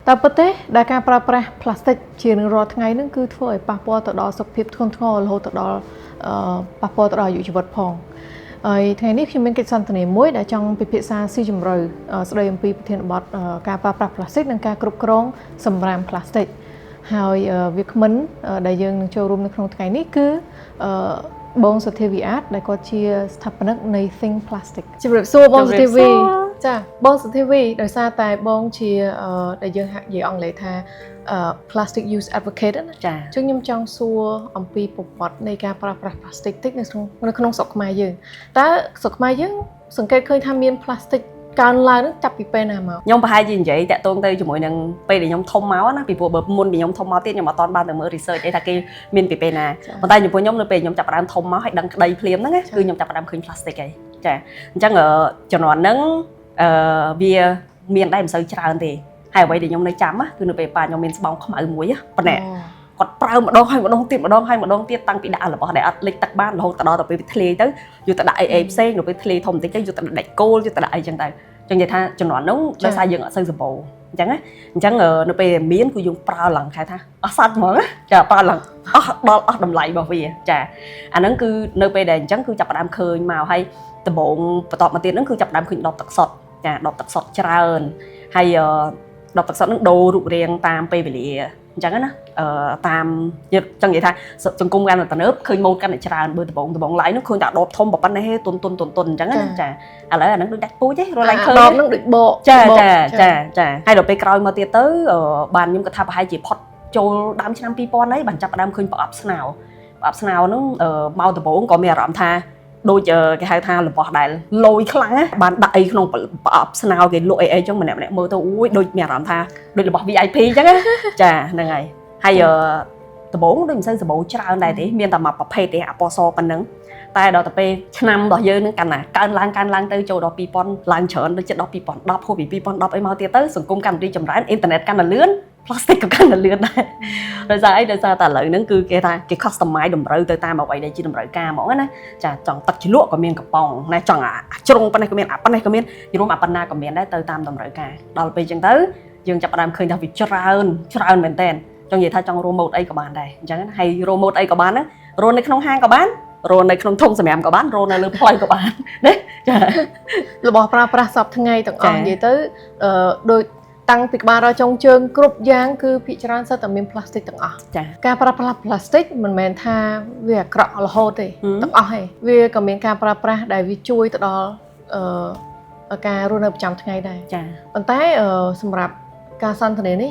តែប៉ុន្តែដែលការប្រើប្រាស់ផ្លាស្ទិកជារៀងរាល់ថ្ងៃហ្នឹងគឺធ្វើឲ្យប៉ះពាល់ទៅដល់សុខភាពធ្ងន់ធ្ងររហូតទៅដល់ប៉ះពាល់ទៅដល់អាយុជីវិតផងហើយថ្ងៃនេះខ្ញុំមានកិច្ចសន្ទនាមួយដែលចង់ពិភាក្សាស៊ីជម្រៅស្ដីអំពីប្រធានបទការប្រើប្រាស់ផ្លាស្ទិកនិងការគ្រប់គ្រងសម្រាមផ្លាស្ទិកហើយវាគ្មិនដែលយើងនឹងចូលរួមនៅក្នុងថ្ងៃនេះគឺបងសុធាវីអាតដែលគាត់ជាស្ថាបនិកនៃ Think Plastic ជម្រាបសួរបងសុធាវីចាបងសុធាវីដោយសារតែបងជាដែលយើងនិយាយអង់គ្លេសថា plastic use advocate ណា ចា ចឹងខ្ញុំចង់សួរអំពីប្រវត្តិនៃការប្រើប្រាស់ plastic តិចនៅក្នុងស្រុកខ្មែរយើងតើស្រុកខ្មែរយើងសង្កេតឃើញថាមាន plastic កើនឡើងនឹងចាប់ពីពេលណាមក ខ្ញុំប្រហែលជានិយាយតាក់ទងទៅជាមួយនឹងពេលដែលខ្ញុំធំមកណាពីព្រោះបើមុនពីខ្ញុំធំមកទៀតខ្ញុំអត់ទាន់បានទៅមើល research អីថាគេមានពីពេលណាប៉ុន្តែចំពោះខ្ញុំនៅពេលខ្ញុំចាប់ផ្ដើមធំមកហើយដឹងក្តីភ្លាមហ្នឹងគឺខ្ញុំចាប់ផ្ដើមឃើញ plastic ហើយចាអញ្ចឹងជំនាន់ហ្នឹងអឺវាមានដែរមិនសូវច្រើនទេហើយអ្វីដែលខ្ញុំនៅចាំគឺនៅពេលប៉ាខ្ញុំមានស្បោងខ្មៅមួយប៉ុណ្ណេះគាត់ប្រើម្ដងហើយម្ដងទៀតម្ដងហើយម្ដងទៀតតាំងពីដាក់របស់ដែលអត់លិចទឹកបានរហូតទៅដល់ទៅពេលវាធ្លាយទៅយកទៅដាក់អីអីផ្សេងទៅពេលធ្លាយធំបន្តិចទៅយកទៅដាក់ដែកគោលយកទៅដាក់អីចឹងទៅចឹងនិយាយថាជំនាន់នោះដោយសារយើងអត់សូវសម្បូរអញ្ចឹងណាអញ្ចឹងនៅពេលមានគឺយើងប្រើឡើងខែថាអស់សាច់ហ្មងចាប្រើឡើងអស់ដល់អស់តម្លៃរបស់វាចាអាហ្នឹងគឺនៅពេលដែលអញ្ចឹងគឺចាប់ផ្ដើមឃើញមកហើយដំបូងបន្តមកទៀតហ្នឹងគឺចាប់ផ្ដើមឃើញដបទឹកសុទ្ធចាដបទឹកសុទ្ធច្រើនហើយដបទឹកសុទ្ធហ្នឹងដូររូបរាងតាមពេលវេលាអញ្ចឹងណាអឺតាមចង់និយាយថាសង្គមកាន់តែទំនើបឃើញម៉ូដកាន់តែច្រើនបើដំបងដំបងឡាយនោះឃើញតែដបធំប៉ុណ្ណេះទុនទុនទុនទុនអញ្ចឹងណាចាឥឡូវអាហ្នឹងដូចដាច់ពូជទេរឡើងឃើញ ដបហ្នឹងដូចបក ចាចាចាចាហើយដល់ពេលក្រោយមកទៀតទៅបានខ្ញុំគាត់ថាប្រហែលជាផុតចូលដើមឆ្នាំ2000ហើយបានចាប់ផ្ដើមឃើញប្រអប់ស្នោប្រអប់ស្នោហ្នឹងមកដំបូងក៏មានអារម្មណ៍ថាដូចគេហៅថារបស់ដែលលយខ្លាំងបានដាក់អីក្នុងប្រអប់ស្នោគេលក់អីអីចឹងម្នាក់ម្នាក់មើលទៅអូយដូចមានអារម្មណ៍ថាដូចរបស់ VIP ចឹងណាចាហ្នឹងហើយហើយដំបូងដូចមិនសូវសម្បូរច្រើនដែរទេមានតែមួយប្រភេទទេអាពណ៌សប៉ុណ្ណឹងតែដល់ទៅពេលឆ្នាំរបស់យើងនឹងកាន់ណាកើនឡើងកើនឡើងទៅចូលដល់2000ឡើងច្រើនដូចជិតដល់2010ហួសពី2010អីមកទៀតទៅសង្គមកាន់តែរីកចម្រើនអ៊ីនធឺណិតកាន់តែលឿន plastic ក៏កាន់តែលឿនដែរដោយសារអីដោយសារតែឥឡូវហ្នឹងគឺគេថាគេ customize តម្រូវទៅតាមអ្វីដែលជាតម្រូវការហ្មងណាចាចង់ទឹកជ្រលក់ក៏មានកំប៉ុងណាចង់អាជ្រុងប៉ុណ្ណេះក៏មានអាប៉ុណ្ណេះក៏មានរួមអាប៉ុណ្ណាក៏មានដែរទៅតាមតម្រូវការដល់ពេលអញ្ចឹងទៅយើងចាប់ផ្ដើមឃើញថាវាច្រើនច្រើនមែនតើចង់និយាយថាចង់រកម៉ូដអីក៏បានដែរអញ្ចឹងណាហើយរកម៉ូដអីក៏បានហ្នឹងរកនៅក្នុងហាងក៏បានរកនៅក្នុងធុងសម្រាមក៏បានរកនៅលើផ្លូវក៏បានណាចា របស់ប្រើប្រាស់សពថ្ងៃទាំងអស់និយាយទៅអឺដូចតាំងពីក្បាលដល់ចុងជើងគ្រប់យ៉ាងគឺភាគច្រើនសុទ្ធតែមានផ្លាស្ទិកទាំងអស់ ចា ការប្រើប្រាស់ផ្លាស្ទិកមិនមែនថាវាអាក្រក់រហូតទេទាំងអស់ទេវាក៏មានការប្រើប្រាស់ដែលវាជួយទៅដល់អឺការរស់នៅប្រចាំថ្ងៃដែរ ចា ប៉ុន្តែសម្រាប់ការសន្ទនានេះ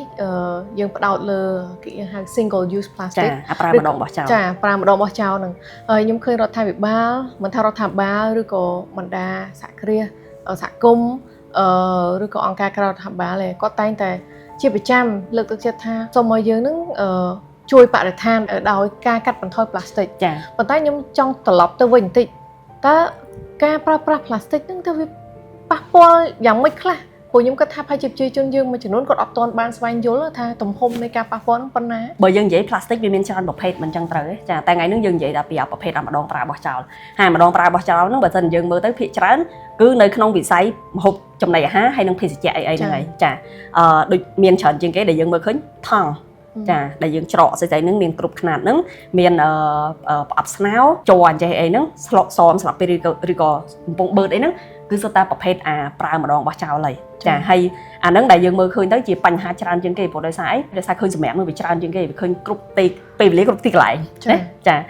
យើងផ្ដោតលើគេហៅ single use plastic ចាប្រើម្ដងបោះចោល ចាប្រើម្ដងបោះចោលហ្នឹងហើយខ្ញុំឃើញរដ្ឋាភិបាលមិនថារដ្ឋាភិបាលឬក៏បណ្ដាសហគ្រាសសហគមន៍អឺឬក៏អង្គការក្រៅរដ្ឋាភិបាលឯងគាត់តែងតែជាប្រចាំលើកទឹកចិត្តថាសូមឲ្យយើងនឹងអឺជួយបរិស្ថានដោយការកាត់បន្ថយផ្លាស្ទិក ចា ប៉ុន្តែខ្ញុំចង់ត្រឡប់ទៅវិញបន្តិចតើការប្រើប្រាស់ផ្លាស្ទិកហ្នឹងទៅវាប៉ះពាល់យ៉ាងម៉េចខ្លះព្រោះខ្ញុំគិតថាប្រហែលជាប្រជាជនយើងមួយចំនួនគាត់អត់ទាន់បានស្វែងយល់ថាទំហំនៃការប៉ះពាល់ហ្នឹងប៉ុណ្ណា បើយើងនិយាយផ្លាស្ទិកវាមានច្រើនប្រភេទមិនចឹងត្រូវទេចាតែថ្ងៃនេះយើងនិយាយតែពីប្រភេទអាម្ដងប្រើបោះចោលហើយម្ដងប្រើបោះចោលហ្នឹងបើសិនយើងមើលទៅភាគច្រើនគឺនៅក្នុងវិស័យម្ហូបចំណីអាហារហើយនិងភេសជ្ជៈអីអីហ្នឹងហើយចាអឺដូចមានច្រើនជាងគេដែលយើងមើលឃើញថង់ចាដែលយើងច្រកស្អីស្អីហ្នឹងមានគ្រប់ខ្នាតហ្នឹងមានអឺប្រអប់ស្នោជ័រអញ្ចេះអីហ្នឹងស្លក់សមស្លាបពេលឬក៏កំពុងបឺតអីហ្នឹងគឺសុទ្ធតែប្រភេទអាប្រើម្ដងបោះចោលហើយចាហើយអាហ្នឹងដែលយើងមើលឃើញទៅជាបញ្ហាច្រើនជាងគេព្រោះដោយសារអីដោយសារឃើញសម្រាប់នឹងវាច្រើនជាងគេវាឃើញគ្រប់ទីពេលវេលាគ្រប់ទីកន្លែងណាចា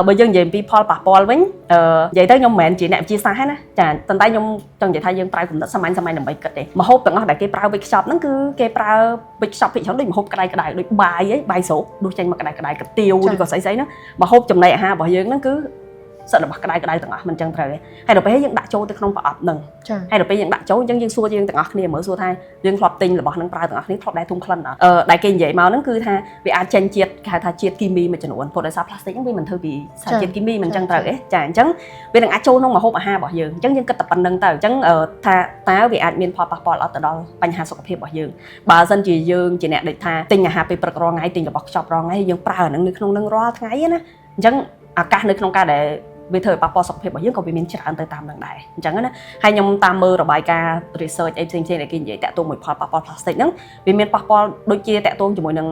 បើយើងនិយាយអំពីផលប៉ះពាល់វិញអឺនិយាយទៅខ្ញុំមិនមែនជាអ្នកវិទ្យាសាស្ត្រទេណាចាប៉ុន្តែខ្ញុំចង់និយាយថាយើងប្រើគំនិតសាមញ្ញសាមញ្ញដើម្បីគិតទេម្ហូបទាំងអស់ដែលគេប្រើវេចខ្ចប់ហ្នឹងគឺគេប្រើវេចខ្ចប់ភាគច្រើនដូចម្ហូបក្តៅក្តៅដូចបាយអីបាយស្រូបដួសចេញមកក្តៅក្តៅកាទៀវឬក៏ស្អីស្អីហ្នឹងម្ហូបចំណីអាហាររបស់យើងហ្នឹងគឺសិតរបស់ក្តៅក្តៅទាំងអស់មិនចឹងត្រូវទេហើយដល់ពេលយើងដាក់ចូលទៅក្នុងប្រអប់ហ្នឹង ចា ហើយដល់ពេលយើងដាក់ចូលអញ្ចឹងយើងសួរយើងទាំងអស់គ្នាមើលសួរថាយើងធ្លាប់ទិញរបស់ហ្នឹងប្រើទាំងអស់គ្នាធ្លាប់ដែរធុំក្លិនអត់អឺដែលគេនិយាយមកហ្នឹងគឺថាវាអាចចេញជាតិគេហៅថាជាតិគីមីមួយចំនួនព្រោះដោយសារផ្លាស្ទិកហ្នឹងវាមិនធ្វើពីសារជាតិគីមីមិនអញ្ចឹងត្រូវទេចាអញ្ចឹងវានឹងអាចចូលក្នុងម្ហូបអាហាររបស់យើងអញ្ចឹងយើងគិតតែប៉ុណ្្នឹងទៅអញ្ចឹងថាតើវាអាចមានផលប៉ះពាល់អត់ទៅដល់បញ្ហាសុខភាពរបស់យើងបើសិនជាយើងជាអ្នកដូចថាទិញអាហារពេលព្រឹករាល់ថ្ងៃទិញរបស់ខ្ចប់រាល់ថ្ងៃយើងប្រើអាហ្នឹងនៅក្នុងនឹងរាល់ថ្ងៃណាអញ្ចឹងឱកាសនៅក្នុងការដែល វាធ្វើឲ្យប៉ះពាល់សុខភាពរបស់យើងក៏វាមានច្រើនទៅតាមនឹងដែរអញ្ចឹងណាហើយខ្ញុំតាមមើលរបាយការណ៍ research អីផ្សេងៗដែលគេនិយាយតាក់ទងមួយផលប៉ះពាល់ plastic ហ្នឹងវាមានប៉ះពាល់ដូចជាតាក់ទងជាមួយនឹង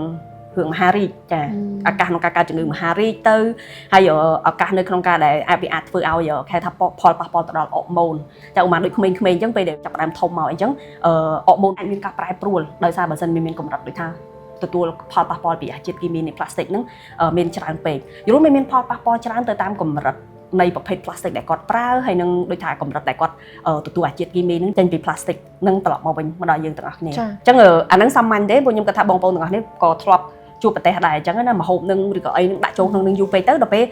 រឿងមហារីកចាឱកាសក្នុងការកើតជំងឺមហារីកទៅហើយឱកាសនៅក្នុងការដែលអាចវាអាចធ្វើឲ្យគេថាផលប៉ះពាល់ទៅដល់អរម៉ូនតែឧបមាដូចក្មេងៗអញ្ចឹងពេលដែលចាប់ផ្ដើមធំមកអញ្ចឹងអរម៉ូនអាចមានការប្រែប្រួលដោយសារបើសិនមានកម្រិតដូចថាទទួលផលប៉ះពាល់ពីអាជាតិគីមីនៃផ្លាស្ទិកហ្នឹងមានច្រើនពេកយល់មានផលប៉ះពាល់ច្រើនទៅតាមកម្រិតនៃប្រភេទផ្លាស្ទិកដែលគាត់ប្រើហើយនឹងដូចថាកម្រិតដែលគាត់ទទួលអាជាតិគីមីហ្នឹងចេញពីផ្លាស្ទិកហ្នឹងត្រឡប់មកវិញមកដល់យើងទាំងអស់គ្នាអញ្ចឹងអាហ្នឹងសាមញ្ញទេព្រោះខ្ញុំគិតថាបងប្អូនទាំងអស់គ្នាក៏ធ្លាប់ជួបប្រទេសដែរអញ្ចឹងណាម្ហូបនឹងឬក៏អីនឹងដាក់ចូលក្នុងនឹងយូរពេកទៅដល់ពេល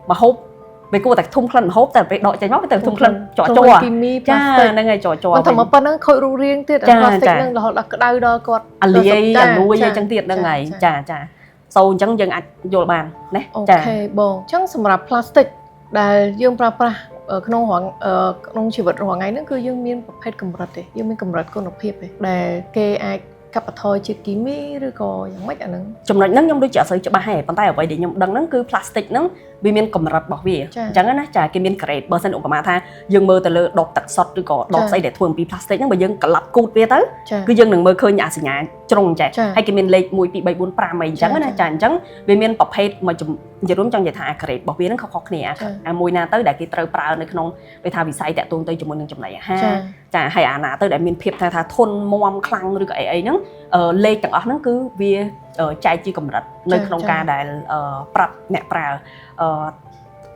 ម្ហូបវាគួរតែធុំក្លិនម្ហូបតែពេលដកចេញមកវាទៅធុំក្លិនចរចរ គីមី ចាហ្នឹងហើយចរចរ មិនតែមកប៉ុណ្្នឹងខូចរូបរាងទៀតផ្លាស្ទិកហ្នឹងរហូតដល់ក្តៅដល់គាត់ អាលាយអាលួយអញ្ចឹងទៀតហ្នឹងហើយចាចាសូអញ្ចឹងយើងអាចយល់បានណា ចា OK បងអញ្ចឹងសម្រាប់ផ្លាស្ទិកដែលយើងប្រើប្រាស់ក្នុងរងក្នុងជីវិតរាល់ថ្ងៃហ្នឹងគឺយើងមានប្រភេទកម្រិតទេយើងមានកម្រិតគុណភាពទេដែលគេអាចកាត់បន្ថយជាតិគីមីឬក៏យ៉ាងម៉េចអាហ្នឹង ចំណុចហ្នឹងខ្ញុំដូចជាអត់សូវច្បាស់ទេប៉ុន្តែអ្វីដែលខ្ញុំដឹងហ្នឹងគឺផ្លាស្ទិកហ្នឹងវាមានកម្រិតរបស់វាអញ្ចឹងណាចាគេមាន grade បើសិនឧបមាថាយើងមើលទៅលើដបទឹកសុទ្ធឬក៏ដបស្អីដែលធ្វើអំពីផ្លាស្ទិកហ្នឹងបើយើងក្លាប់គូតវាទៅគឺយើងនឹងមើលឃើញអាសញ្ញាជ្រុងចេះហើយគេមានលេខ1 2 3 4 5អីអញ្ចឹងណាចាអញ្ចឹងវាមានប្រភេទមួយនិយាយរួមចង់និយាយថាអា grade របស់វាហ្នឹងខុសៗគ្នាអាមួយណាទៅដែលគេត្រូវប្រើនៅក្នុងដូចថាវិស័យតាក់ទងទៅជាមួយនឹងចំណីអាហារចាហើយអាណាទៅដែលមានភាពថាធន់មាំខ្លាំងឬក៏អីអីហ្នឹងលេខទាំងអស់ហ្នឹងគឺវាចែកជាកម្រិតនៅក្នុងការដែលប្រាប់អ្នកប្រ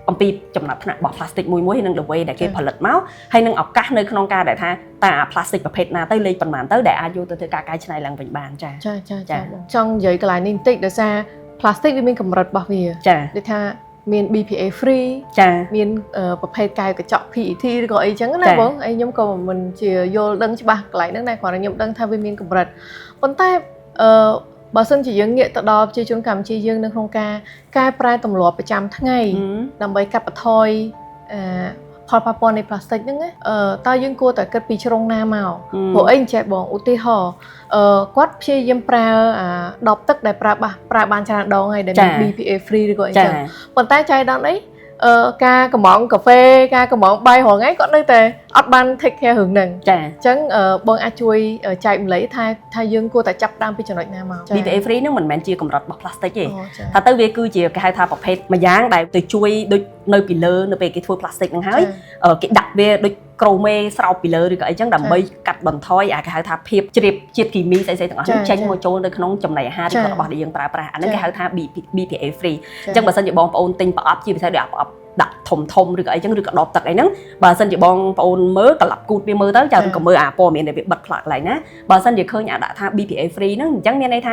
ើអំពីចំណាត់ថ្នាក់របស់ផ្លាស្ទិកមួយមួយនិង the way ដែលគេផលិតមកហើយនឹងឱកាសនៅក្នុងការដែលថាតើអាផ្លាស្ទិកប្រភេទណាទៅលេខប៉ុន្មានទៅដែលអាចយកទៅធ្វើការកែច្នៃឡើងវិញបានចា ចាចាចាចង់និយាយកន្លែងនេះបន្តិចដោយសារផ្លាស្ទិកវាមានកម្រិតរបស់វា ចា ដូចថាមាន BPA free ចា មានប្រភេទកែវកញ្ចក់ PET ឬក៏អីចឹងណាបងអីខ្ញុំក៏មិនជាយល់ដឹងច្បាស់កន្លែងហ្នឹងដែរគ្រាន់តែខ្ញុំដឹងថាវាមានកម្រិតប៉ុន្តែអឺបើសិនជាយើងងាកទៅដល់ប្រជាជនកម្ពុជាយើងនៅក្នុងការកែប្រែទម្លាប់ប្រចាំថ្ងៃដើម្បីកាត់បន្ថយអឺផលប៉ះពាល់នៃផ្លាស្ទិកហ្នឹងអឺតើយើងគួរតែគិតពីជ្រុងណាមកព្រោះអីអញ្ចេះបងឧទាហរណ៍អឺគាត់ព្យាយាមប្រើអាដបទឹកដែលប្រើបាសប្រើបានច្រើនដងហើយដែលមាន BPA free ឬក៏អីចឹងប៉ុន្តែចៃដន្យអីអឺការកំងកាហ្វេការកំងបាយរាល់ថ្ងៃគាត់នៅតែអត់បាន take care រឿងហ្នឹង ចា អញ្ចឹងបងអាចជួយចែកម្លែកថាថាយើងគួរតែចាប់ដើមពីចំណុចណាមក BPA free ហ្នឹងមិនមែនជាកម្រិតរបស់ plastic ទេថាទៅវាគឺជាគេហៅថាប្រភេទមួយយ៉ាងដែលទៅជួយដូចនៅពីលើនៅពេលគេធ្វើ plastic ហ្នឹងហើយគេដាក់វាដូចក្រូមេស្រោបពីលើឬក៏អីចឹងដើម្បីកាត់បន្ថយអាគេហៅថាភាពជ្រាបជាតិគីមីស្អីៗទាំងអស់នេះចេញមកចូលនៅក្នុងចំណីអាហារឬក៏របស់ដែលយើងប្រើប្រាស់អាហ្នឹងគេហៅថា BPA free អញ្ចឹងបើសិនជាបងប្អូនទិញប្រអប់ជាពិសេសដូចប្រអប់ដាក់ធំធំឬក៏អីចឹងឬក៏ដបទឹកអីហ្នឹងបើសិនជាបងប្អូនមើលក្លាប់គូតវាមើលទៅចាឬក៏មើលអាព័ត៌មានដែលវាបិទផ្លាកកន្លែងណាបើសិនជាឃើញអាដាក់ថា BPA free ហ្នឹងអញ្ចឹងមានន័យថ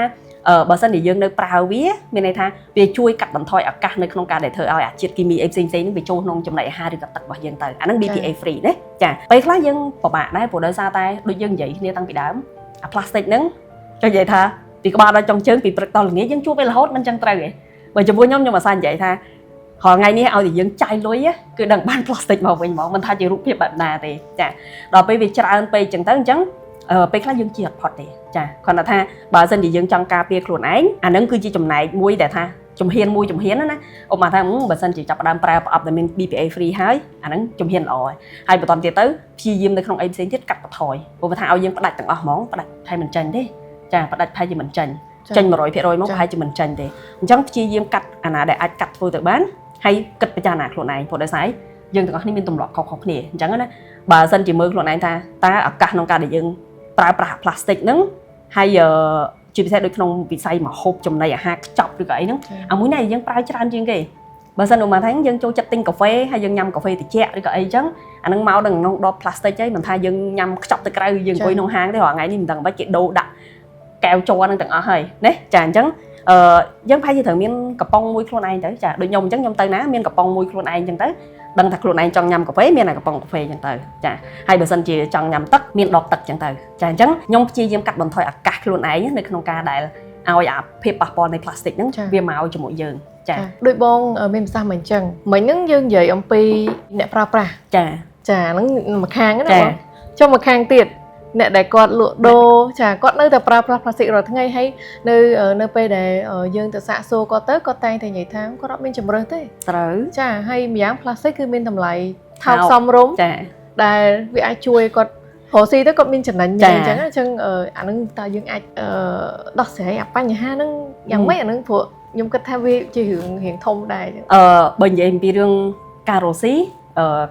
ាបើសិនជាយើងនៅប្រើវាមានន័យថាវាជួយកាត់បន្ថយឱកាសនៅក្នុងការដែលធ្វើឲ្យអាជាតិគីមីអីផ្សេងៗហ្នឹងវាចូលក្នុងចំណីអាហារឬក៏ទឹករបស់យើងទៅអាហ្នឹង BPA free ណាចាពេលខ្លះយើងពិបាកដែរព្រោះដោយសារតែដូចយើងនិយាយគ្នាតាំងពីដើមអា plastic ហ្នឹងចង់និយាយថាពីក្បាលដល់ចុងជើងពីព្រឹកដល់ល្ងាចយើងជួបវារហូតមិនចឹងត្រូវទេបើចំពោះខ្ញុំខ្ញុំអាសានិយាយថារាល់ថ្ងៃនេះឲ្យតែយើងចាយលុយគឺដឹងបានផ្លាស្ទិកមកវិញហ្មងមិនថាជារូបភាពបែបណាទេចាដល់ពេលវាច្រើនពេកចឹងទៅអញ្ចឹងពេលខ្លះយើងជាអត់ផុតទេចាគ្រាន់តែថាបើសិនជាយើងចង់ការពារខ្លួនឯងអានឹងគឺជាចំណែកមួយដែលថាជំហានមួយជំហានណាឧបមាថាបើសិនជាចាប់ផ្ដើមប្រើប្រអប់ដែលមាន BPA free ហើយអាហ្នឹងជំហានល្អហើយហើយបន្តទៀតទៅព្យាយាមនៅក្នុងអីផ្សេងទៀតកាត់បន្ថយព្រោះថាឲ្យយើងផ្ដាច់ទាំងអស់ហ្មងផ្ដាច់ហើយមិនចាញ់ទេចាផ្ដាច់ប្រហែលជាមិនចាញ់ចេញ100%មកប្រហែលជាមិនចាញ់ទេអញ្ចឹងព្យាយាមកាត់អាណាដែលអាចកាត់ធ្វើទៅបានហើយគិតពិចារណាខ្លួនឯងព្រោះដោយសារយើងទាំងអស់គ្នាមានទម្លាប់ខុសៗគ្នាអញ្ចឹងណាបើសិនជាមើលខ្លួនឯងថាតើឱកាសក្នុងការដែលយើងប្រើប្រាស់ផ្លាស្ទិកហ្នឹងហើយជាពិសេសដូចក្នុងវិស័យម្ហូបចំណីអាហារខ្ចប់ឬក៏អីហ្នឹងអាមួយណាយើងប្រើច្រើនជាងគេបើសិនឧបមាថាយើងចូលចិត្តទិញកាហ្វេហើយយើងញ៉ាំកាហ្វេត្រជាក់ឬក៏អីចឹងអាហ្នឹងមកដល់ក្នុងដបផ្លាស្ទិកអីមិនថាយើងញ៉ាំខ្ចប់ទៅក្រៅយើងអង្គុយក្នុងហាងទេរាល់ថ្ងៃនេះមិនដឹងបាច់គេដូរដាក់កែវជ័រហ្នឹងទាំងអស់ហើយណាចាអញ្ចឹងអឺយើងប្រហែលជាត្រូវមានកំប៉ុងមួយខ្លួនឯងទៅចាដូចខ្ញុំអញ្ចឹងខ្ញុំទៅណាមានកំប៉ុងមួយខ្លួនឯងអញ្ចឹងទៅដឹងថាខ្លួនឯងចង់ញ៉ាំកាហ្វេមានតែកំប៉ុងកាហ្វេអញ្ចឹងទៅចាហើយបើសិនជាចង់ញ៉ាំទឹកមានដបទឹកអញ្ចឹងទៅចាអញ្ចឹងខ្ញុំព្យាយាមកាត់បន្ថយឱកាសខ្លួនឯងនៅក្នុងការដែលឲ្យអាភាពប៉ះពាល់នៃផ្លាស្ទិកហ្នឹងវាមកជាមួយយើងចា ដូចបងមានប្រសាសន៍មកអញ្ចឹងមិញហ្នឹងយើងនិយាយអំពីអ្នកប្រើប្រាស់ ចា ចាហ្នឹងមួយខាងណាបងចុះមួយខាងទៀត អ្នកដែលគាត់លក់ដូរចាគាត់នៅតែប្រើប្រាស់ផ្លាស្ទិករាល់ថ្ងៃហើយនៅពេលដែលយើងទៅសាកសួរគាត់ទៅគាត់តែងតែនិយាយថាគាត់អត់មានជម្រើសទេ ត្រូវ ចាហើយម្យ៉ាងផ្លាស្ទិកគឺមានតម្លៃថោកសមរម្យ ចា ដែលវាអាចជួយគាត់រកស៊ីទៅគាត់មានចំណេញ ចា អញ្ចឹងអញ្ចឹងអាហ្នឹងតើយើងអាចដោះស្រាយអាបញ្ហាហ្នឹងយ៉ាងម៉េចអាហ្នឹងព្រោះខ្ញុំគិតថាវាជារឿងរៀងធំដែរអញ្ចឹង បើនិយាយអំពីរឿងការរកស៊ី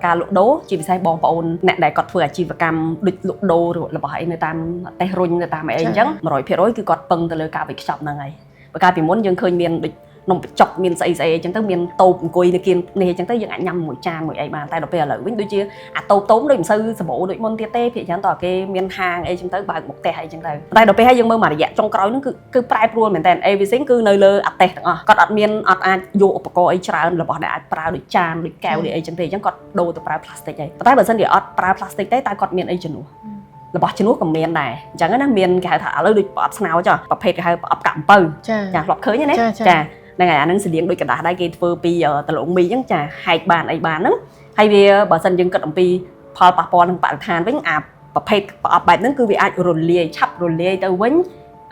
ការលក់ដូរជាពិសេសបងប្អូនអ្នកដែលគាត់ធ្វើអាជីវកម្មដូចលក់ដូររបស់អីនៅតាមតេះរុញនៅតាមអីអញ្ចឹង100%គឺគាត់ពឹងទៅលើការវេចខ្ចប់ហ្នឹងហើយបើកាលពីមុនយើងឃើញមានដូចនំបញ្ចុកមានស្អីស្អីអញ្ចឹងទៅមានតូបអង្គុយនៅគៀននេះអញ្ចឹងទៅយើងអាចញ៉ាំមួយចានមួយអីបានតែដល់ពេលឥឡូវវិញដូចជាអាតូបតូបដូចមិនសូវសម្បូរដូចមុនទៀតទេភាគច្រើនតើគេមានហាងអីចឹងទៅបើកមុខផ្ទះអីចឹងទៅតែដល់ពេលហើយយើងមើលមួយរយៈចុងក្រោយហ្នឹងគឺប្រែប្រួលមែនតើ everything គឺនៅលើអាតេសទាំងអស់គាត់អត់មានអត់អាចយកឧបករណ៍អីច្រើនរបស់ដែលអាចប្រើដូចចានដូចកែវដូចអីចឹងទេអញ្ចឹងគាត់ដូរទៅប្រើ plastic ហើយប៉ុន្តែបើសិនជាអត់ប្រើ plastic ទេតើគាត់មានអីជំនួសរបស់ជំនួសក៏មានដែរអញ្ចឹងណាមានគេហៅថាឥឡូវដូចប្រអប់ស្នោចុះប្រភេទគេហៅប្រអប់កាក់អំពៅ ចា ចាធ្លាប់ឃើញទេណា ចាចា ចាហ្នឹងហើយអាហ្នឹងស្តៀងដូចក្រដាសដែរគេធ្វើពីដលងមីអញ្ចឹងចាហែកបានអីបានហ្នឹងហើយវាបើសិនយើងគិតអំពីផលប៉ះពាល់នឹងបរិស្ថានវិញអាប្រភេទប្រអប់បែបហ្នឹងគឺវាអាចរលាយឆាប់រលាយទៅវិញ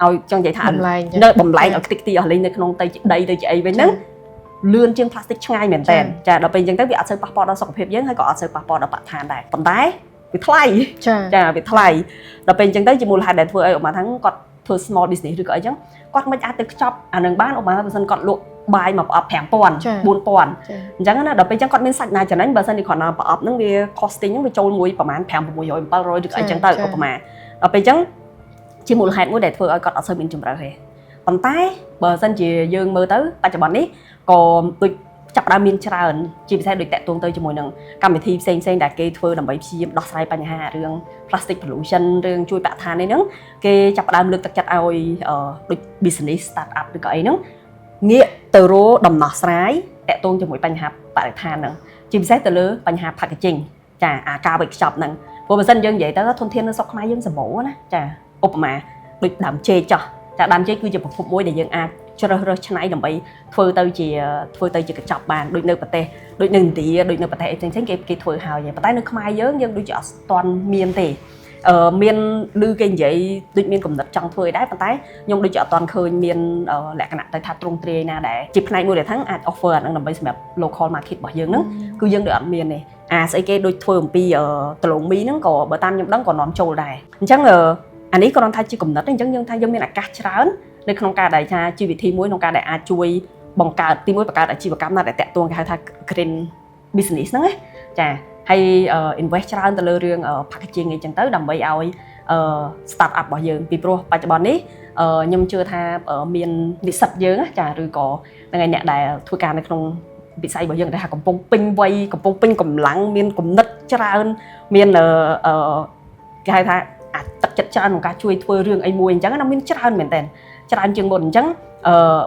ឲ្យចង់និយាយថា បំលែង នៅបំលែងឲ្យខ្ទេចខ្ទីអស់លេងនៅក្នុងទៅជាដីទៅជាអីវិញហ្នឹងលឿនជាងផ្លាស្ទិកឆ្ងាយមែនតើចាដល់ពេលអញ្ចឹងទៅវាអត់សូវប៉ះពាល់ដល់សុខភាពយើងហើយក៏អត់សូវប៉ះពាល់ដល់បរិស្ថានដែរប៉ុន្តែវាថ្លៃ ចា ចាវាថ្លៃដល់ពេលអញ្ចឹងទៅជាមូលហេតុដែលធ្វើឲ្យឧបមាថាគាត់ធ្វើ small business ឬក៏អីចឹងគាត់មិនអាចទៅខ្ចប់អានឹងបានឧបមាថាបើសិនគាត់លក់បាយមួយប្រអប់5000 4000 ចា អញ្ចឹងណាដល់ពេលអញ្ចឹងគាត់មានសាច់ណាចំណេញបើសិនជាគ្រាន់តែប្រអប់ហ្នឹងវា costing ហ្នឹងវាចូលមួយប្រហែល5 600 700ឬក៏អីចឹងទៅឧបមាដល់ពេលអញ្ចឹងជាមូលហេតុមួយដែលធ្វើឲ្យគាត់អត់សូវមានជម្រើសទេប៉ុន្តែបើសិនជាយើងមើលទៅបច្ចុប្បន្ននេះក៏ដូចចាប់ផ្ដើមមានច្រើនជាពិសេសដូចតាក់ទងទៅជាមួយនឹងកម្មវិធីផ្សេងៗដែលគេធ្វើដើម្បីព្យាយាមដោះស្រាយបញ្ហារឿង plastic pollution រឿងជួយបរិស្ថាននេះហ្នឹងគេចាប់ផ្ដើមលើកទឹកចិត្តឲ្យដូច business start up ឬក៏អីហ្នឹងងាកទៅរកដំណោះស្រាយតាក់ទងជាមួយបញ្ហាបរិស្ថានហ្នឹងជាពិសេសទៅលើបញ្ហា packaging ចាអាការវេចខ្ចប់ហ្នឹងព្រោះបើសិនយើងនិយាយទៅធនធាននៅស្រុកខ្មែរយើងសម្បូរណាចាឧបមាដូចដើមចេកចោះចាដើមចេកគឺជាប្រភពមួយដែលយើងអាចជ្រើសរើសច្នៃដើម្បីធ្វើទៅជាកញ្ចប់បានដូចនៅប្រទេសដូចនៅឥណ្ឌាដូចនៅប្រទេសអីផ្សេងៗគេគេធ្វើហើយប៉ុន្តែនៅខ្មែរយើងយើងដូចជាអត់ទាន់មានទេមានឮគេនិយាយដូចមានកំណត់ចង់ធ្វើអីដែរប៉ុន្តែខ្ញុំដូចជាអត់ទាន់ឃើញមានលក្ខណៈទៅថាទ្រង់ទ្រាយណាដែលជាផ្នែកមួយដែលថាអាច offer អាហ្នឹងដើម្បីសម្រាប់ local market របស់យើងហ្នឹងគឺយើងដូចអត់មានទេអាស្អីគេដូចធ្វើអំពីដលងមីហ្នឹងក៏បើតាមខ្ញុំដឹងក៏នាំចូលដែរអញ្ចឹងអានេះគ្រាន់ថាជាកំណត់ទេអញ្ចឹងយើងថាយើងមានឱកាសច្រើននៅក្នុងការដែលថាជាវិធីមួយក្នុងការដែលអាចជួយបង្កើតទីមួយបង្កើតអាជីវកម្មណាដែលតាក់ទងគេហៅថា green business ហ្នឹងណាចាហើយ invest ច្រើនទៅលើរឿង packaging អីចឹងទៅដើម្បីឲ្យ start up របស់យើងពីព្រោះបច្ចុប្បន្ននេះខ្ញុំជឿថាមាននិស្សិតយើងចាឬក៏ហ្នឹងហើយអ្នកដែលធ្វើការនៅក្នុងវិស័យរបស់យើងដែលថាកំពុងពេញវ័យកំពុងពេញកម្លាំងមានគំនិតច្រើនមានគេហៅថាអាទឹកចិត្តច្រើនក្នុងការជួយធ្វើរឿងអីមួយអញ្ចឹងណាមានច្រើនមែនតើច្រើនជាងមុនអញ្ចឹង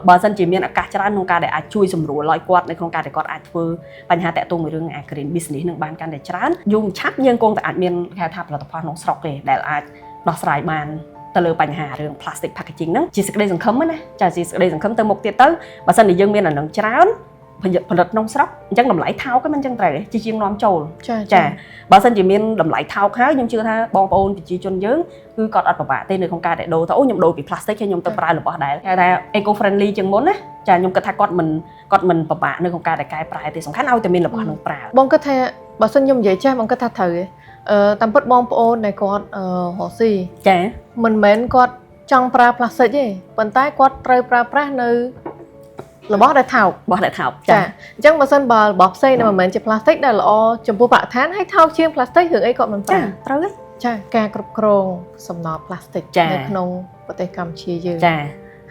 បើសិនជាមានឱកាសច្រើនក្នុងការដែលអាចជួយសម្រួលឲ្យគាត់នៅក្នុងការដែលគាត់អាចធ្វើបញ្ហាតាក់ទងមួយរឿងអា green business នឹងបានកាន់តែច្រើនយូរឆាប់យើងគង់តែអាចមានគេហៅថាផលិតផលក្នុងស្រុកទេដែលអាចដោះស្រាយបានទៅលើបញ្ហារឿង plastic packaging ហ្នឹងជាសេចក្តីសង្ឃឹមណាចាជាសេចក្តីសង្ឃឹមទៅមុខទៀតទៅបើសិនជាយើងមានអានឹងច្រើនផលិតក្នុងស្រុកអញ្ចឹងតម្លៃថោកហ្នឹងមិនអញ្ចឹងត្រូវទេជាជាងនាំចូល ចា ចាបើសិនជាមានតម្លៃថោកហើយខ្ញុំជឿថាបងប្អូនប្រជាជនយើងគឺគាត់អត់ពិបាកទេនៅក្នុងការដែលដូរទៅអូខ្ញុំដូរពី plastic ហើយខ្ញុំទៅប្រើរបស់ដែលគេថា eco friendly ជាងមុនណាចាខ្ញុំគិតថាគាត់មិនពិបាកនៅក្នុងការដែលកែប្រែទេសំខាន់ឲ្យតែមានរបស់នឹងប្រើ បងគិតថាបើសិនខ្ញុំនិយាយចេះបងគិតថាត្រូវទេតាមពិតបងប្អូនដែលគាត់រកស៊ី ចា មិនមែនគាត់ចង់ប្រើផ្លាស្ទិកទេប៉ុន្តែគាត់ត្រូវប្រើប្រាស់នៅរបស់ដែលថោក របស់ដែលថោក ចាអញ្ចឹងបើសិនបើរបស់ផ្សេងដែលមិនមែនជាផ្លាស្ទិកដែលល្អចំពោះបរិស្ថានហើយថោកជាងផ្លាស្ទិករឿងអីគាត់មិន ចា ប្រើ ត្រូវហើយ ចាការគ្រប់គ្រងសំណល់ផ្លាស្ទិក ចា នៅក្នុងប្រទេសកម្ពុជាយើង ចា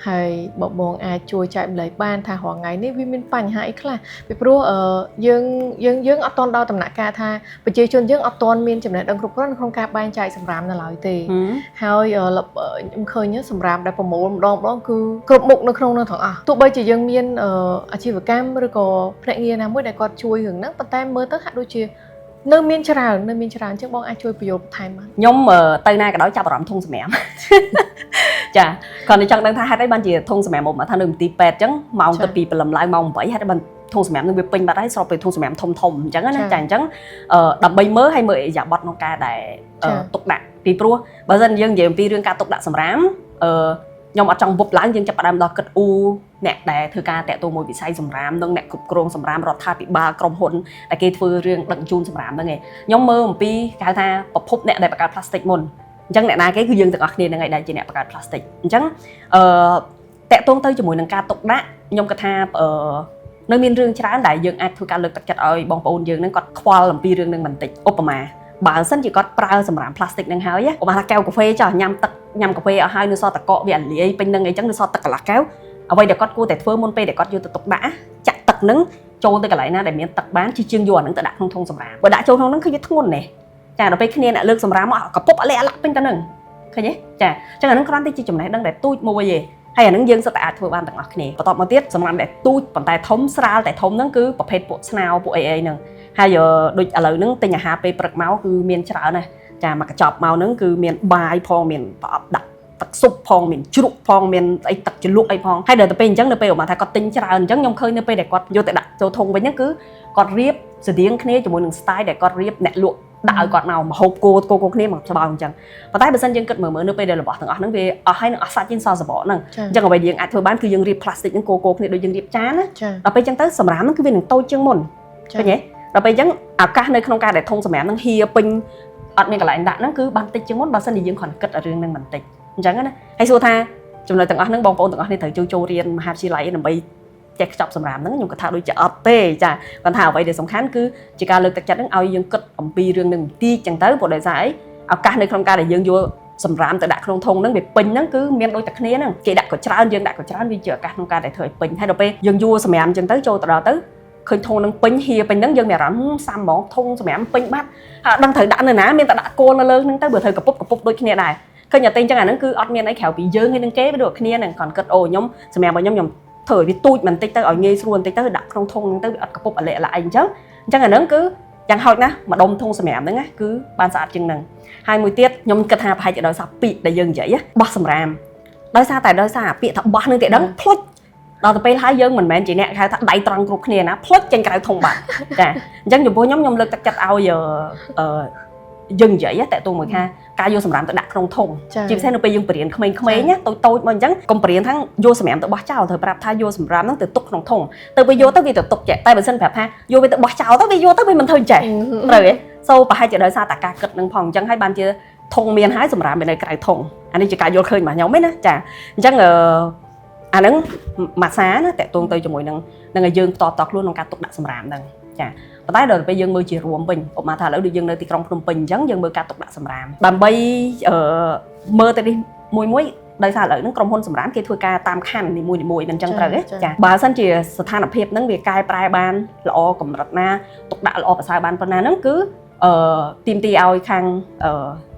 ហើយបងបងអាចជួយចែករំលែកបានថារាល់ថ្ងៃនេះវាមានបញ្ហាអីខ្លះពីព្រោះយើងយើងយើងអត់ទាន់ដល់ដំណាក់កាលថាប្រជាជនយើងអត់ទាន់មានចំណេះដឹងគ្រប់គ្រាន់ក្នុងការបែងចែកសម្រាមនៅឡើយទេ ហើយខ្ញុំឃើញសម្រាមដែលប្រមូលម្ដងម្ដងគឺគ្រប់មុខនៅក្នុងនោះទាំងអស់ទោះបីជាយើងមានអាជីវកម្មឬក៏ភ្នាក់ងារណាមួយដែលគាត់ជួយរឿងហ្នឹងប៉ុន្តែមើលទៅហាក់ដូចជានៅមានច្រើននៅមានច្រើនអញ្ចឹងបងអាចជួយពន្យល់បន្ថែមបាន ខ្ញុំទៅណាក៏ដោយចាប់អារម្មណ៍ធុងសម្រាម ចាគ្រាន់តែចង់ដឹងថាហេតុអីបានជាធុងសម្រាមមកថានៅមន្ទីរពេទ្យអញ្ចឹងម៉ោងទៅពីព្រលឹមឡើងម៉ោង8ហេតុអីបានធុងសម្រាមនឹងវាពេញបាត់ហើយស្របពេលធុងសម្រាមធំធំអញ្ចឹងណាចាអញ្ចឹងដើម្បីមើលឲ្យមើលឥរិយាបថក្នុងការដែលទុកដាក់ពីព្រោះបើសិនយើងនិយាយអំពីរឿងការទុកដាក់សម្រាមខ្ញុំអត់ចង់វប់ឡើងយើងចាប់ផ្ដើមដល់គិតអ៊ូអ្នកដែលធ្វើការតាក់ទងមួយវិស័យសម្រាមនិងអ្នកគ្រប់គ្រងសម្រាមរដ្ឋាភិបាលក្រុមហ៊ុនដែលគេធ្វើរឿងដឹកជញ្ជូនសម្រាមហ្នឹងឯងខ្ញុំមើលអំពីគេហៅថាប្រភពអ្នកដែលបង្កើតផ្លាស្ទិកមុនអញ្ចឹងអ្នកណាគេគឺយើងទាំងអស់គ្នាហ្នឹងឯងដែលជាអ្នកបង្កើតផ្លាស្ទិកអញ្ចឹងតាក់ទងទៅជាមួយនឹងការទុកដាក់ខ្ញុំគិតថានៅមានរឿងច្រើនដែលយើងអាចធ្វើការលើកទឹកចិត្តឲ្យបងប្អូនយើងហ្នឹងគាត់ខ្វល់អំពីរឿងហ្នឹងបន្តិចឧបមាបើសិនជាគាត់ប្រើសម្រាមផ្លាស្ទិកហ្នឹងហើយឧបមាថាកែវកាហ្វេចោះញ៉ាំទឹកញ៉ាំកាហ្វេអស់ហើយនៅសល់តកកវាអាលាយពេញនឹងអីចឹងនៅសល់ទឹកកន្លះកែវអ្វីដែលគាត់គួរតែធ្វើមុនពេលដែលគាត់យកទៅទុកដាក់ចាក់ទឹកហ្នឹងចូលទៅកន្លែងណាដែលមានទឹកបានជាជាងយកអាហ្នឹងទៅដាក់ក្នុងធុងសម្រាមបើដាក់ចូលក្នុងហ្នឹងគឺវាធ្ងន់ណាស់ចាដល់ពេលគ្នាអ្នកលើកសម្រាមមកកពុបអលាក់អាលាក់ពេញទៅហ្នឹងឃើញទេចាអញ្ចឹងអាហ្នឹងគ្រាន់តែជាចំណេះដឹងដែលទូចមួយទេហើយអាហ្នឹងយើងសុទ្ធតែអាចធ្វើបានទាំងអស់គ្នាបន្ទាប់មកទៀតសម្រាប់ដែលទូចប៉ុន្តែធំស្រាលតែធំហ្នឹងគឺប្រភេទពួកស្នោពួកអីអីហ្នឹងហើយដូចឥឡូវហ្នឹងទិញអាហារពេលព្រឹកមកគឺមានច្រើនណាស់ចាមកកញ្ចប់មកហ្នឹងគឺមានបាយផងមានប្រអប់ដាក់ទឹកស៊ុបផងមានជ្រក់ផងមានអីទឹកជ្រលក់អីផងហើយដល់ទៅពេលអញ្ចឹងនៅពេលមកថាគាត់ទិញច្រើនអញ្ចឹងខ្ញុំឃើញនៅពេលដែលគាត់យកទៅដាក់ចូលធុងវិញហ្នឹងគឺគាត់រៀបស្តៀងគ្នាជាមួយនឹង style ដែលគាត់រៀបអ្នកលក់ដាក់ឲ្យគាត់មកមហូបគោគោគោគ្នាមកស្បោអញ្ចឹងប៉ុន្តែបើសិនយើងគិតមើលមើលនៅពេលដែលរបស់ទាំងអស់ហ្នឹងវាអស់ហើយនឹងអស់សាច់ជាងសល់សបកហ្នឹងអញ្ចឹងអ្វីដែលយើងអាចធ្វើបានគឺយើងរៀបផ្លាស្ទិកហ្នឹងគោគោគ្នាដូចយើងរៀបចានណាដល់ពេលអញ្ចឹងទៅសម្រាមហ្នឹងគឺវានឹងតូចជាងមុនឃើញទេដល់ពេលអញ្ចឹងឱកាសនៅក្នុងការដែលធុងសម្រាមហ្នឹងហៀពេញអត់មានកន្លែងដាក់ហ្នឹងគឺបានតិចជាងមុនបើសិនជាយើងគ្រាន់គិតរឿងហ្នឹងបន្តិចអញ្ចឹងណាហើយសួរថាចំណុចទាំងអស់ហ្នឹងបងប្អូនទាំងអស់នេះត្រូវចូលចូលរៀនមហាវិទ្យាល័យដើម្បីចេះខ្ចប់សម្រាមហ្នឹងខ្ញុំគិតថាដូចជាអត់ទេចាគាត់ថាអ្វីដែលសំខាន់គឺជាការលើកទឹកចិត្តហ្នឹងឲ្យយើងគិតអំពីរឿងហ្នឹងបន្តិចចឹងទៅព្រោះដោយសារអីឱកាសនៅក្នុងការដែលយើងយកសម្រាមទៅដាក់ក្នុងធុងហ្នឹងវាពេញហ្នឹងគឺមានដូចតែគ្នាហ្នឹងគេដាក់ក៏ច្រើនយើងដាក់ក៏ច្រើនវាជាឱកាសក្នុងការដែលធ្វើឲ្យពេញហើយដល់ពេលយើងយួរសម្រាមចឹងទៅចូលទៅដល់ទៅឃើញធុងហ្នឹងពេញហៀពេញហ្នឹងយើងមានអារម្មណ៍សាំហ្មងធុងសម្រាមពេញបាត់ហើយអត់ដឹងត្រូវដាក់នៅណាមានតែដាក់គោលនៅលើហ្នឹងទៅបើត្រូវកពុបកពុបដូចគ្នាដែរឃើញតែអញ្ចឹងអាហ្នឹងគឺអត់មានអីក្រៅពីយើងហើយនឹងគេវាដូចគ្នាហ្នឹងគ្រាន់គិតអូខ្ញុំសម្រាប់របស់ខ្ញុំខ្ញុំធ្វើឲ្យវាទូចបន្តិចទៅឲ្យងាយស្រួលបន្តិចទៅដាក់ក្នុងធុងហ្នឹងទៅវាអត់កពុបអលាក់ឡាអីអញ្ចឹងអញ្ចឹងអាហ្នឹងគឺយ៉ាងហោចណាស់ម្ដុំធុងសម្រាមហ្នឹងណាគឺបានស្អាតជាងហ្នឹងហើយមួយទៀតខ្ញុំគិតថាប្រហែលជាដោយសារពាក្យដែលយើងនិយាយបោះសម្រាមដោយសារតែដោយសារពាក្យថាបោះនឹងតែដឹងភ្លុចដល់ទៅពេលហើយយើងមិនមែនជាអ្នកហៅថាដៃត្រង់គ្រប់គ្នាណាភ្លុចចេញក្រៅធុងបាត់ចាអញ្ចឹងចំពោះខ្ញុំខ្ញុំលើកទឹកចិត្តឲ្យអឺយើងនិយាយតើតួមួយថាការយកសម្រាមទៅដាក់ក្នុងធុងជាពិសេសនៅពេលយើងបរៀនក្មេងៗណាតូចតូចមកអញ្ចឹងកុំបរៀនថាយកសម្រាមទៅបោះចោលត្រូវប្រាប់ថាយកសម្រាមហ្នឹងទៅទុកក្នុងធុងទៅពេលយកទៅវាទៅទុកចេះតែបើសិនប្រាប់ថាយកវាទៅបោះចោលទៅវាយកទៅវាមិនធ្វើចេះត្រូវទេសូប្រហែលជាដោយសារតែការគិតនឹងផងអញ្ចឹងហើយបានជាធុងមានហើយសម្រាមវានៅក្រៅធុងអានេះជាការយល់ឃើញរបស់ខ្ញុំឯណាចាអញ្ចឹងអឺអាហ្នឹងមួយសាណាតកតងទៅជាមួយនឹងនឹងឲ្យយើងតបតខ្លួនក្នុងការទុកដាក់សម្រាមហ្នឹងចាប៉ុន្តែដល់ពេលយើងមើលជារួមវិញឧបមាថាឥឡូវដូចយើងនៅទីក្រុងភ្នំពេញអញ្ចឹងយើងមើលការទុកដាក់សម្រាមដើម្បីអឺមើលទៅនេះមួយមួយដោយសារឥឡូវហ្នឹងក្រុមហ៊ុនសម្រាមគេធ្វើការតាមខណ្ឌនីមួយៗមិនអញ្ចឹងត្រូវទេចាបើសិនជាស្ថានភាពហ្នឹងវាកែប្រែបានល្អកម្រិតណាទុកដាក់ល្អប្រសើរបានប៉ុណ្ណាហ្នឹងគឺអឺទីមទីឲ្យខាងអឺ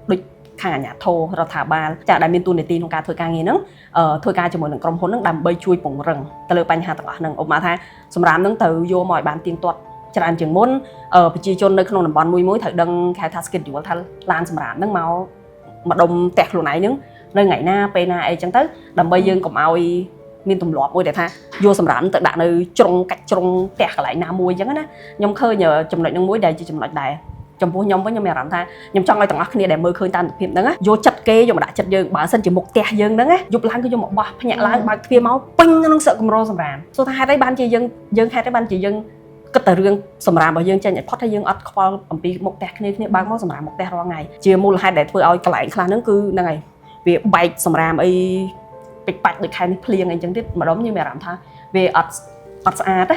ដូចខាងអាជ្ញាធររដ្ឋាភិបាលចាដែលមានតួនាទីក្នុងការធ្វើការងារហ្នឹងធ្វើការជាមួយនឹងក្រុមហ៊ុនហ្នឹងដើម្បីជួយពង្រឹងទៅលើបញ្ហាទាំងអស់ហ្នឹងឧបមាថាសម្រាមហ្នឹងត្រូវយកមកឲ្យបានទៀងទាត់ច្រើនជាងមុនប្រជាជននៅក្នុងតំបន់មួយមួយត្រូវដឹងគេហៅថា schedule ថាឡានសម្រាមហ្នឹងមកម្ដុំផ្ទះខ្លួនឯងហ្នឹងនៅថ្ងៃណាពេលណាអីចឹងទៅដើម្បីយើងកុំឲ្យមានទម្លាប់មួយដែលថាយកសម្រាមទៅដាក់នៅជ្រុងកាច់ជ្រុងផ្ទះកន្លែងណាមួយចឹងណាខ្ញុំឃើញចំណុចហ្នឹងមួយដែលជាចំណុចដែរចំពោះខ្ញុំវិញខ្ញុំមានអារម្មណ៍ថាខ្ញុំចង់ឲ្យទាំងអស់គ្នាដែលមើលឃើញតាមទិដ្ឋភាពហ្នឹងយកចិត្តគេយកមកដាក់ចិត្តយើងបើសិនជាមុខផ្ទះយើងហ្នឹងយប់ឡើងគឺយកមកបោះភ្ញាក់ឡើងបើកទ្វារមកពេញក្នុងសឹកកម្រសម្រាមសួរថាហេតុអីបានជាយើងយើងហេតុអីបានជាយើងគិតតែរឿងសម្រាមរបស់យើងចេញឲ្យផុតហើយយើងអត់ខ្វល់អំពីមុខផ្ទះគ្នាគ្នាបើកមកសម្រាមមុខផ្ទះរាល់ថ្ងៃជាមូលហេតុដែលធ្វើឲ្យកន្លែងខ្លះហ្នឹងគឺហ្នឹងហើយវាបែកសម្រាមអីពេចបាច់ដូចខែនេះភ្លៀងអីចឹងទៀតម្ដុំយើងមានអារម្មណ៍ថាវាអត់អត់ស្អាតណា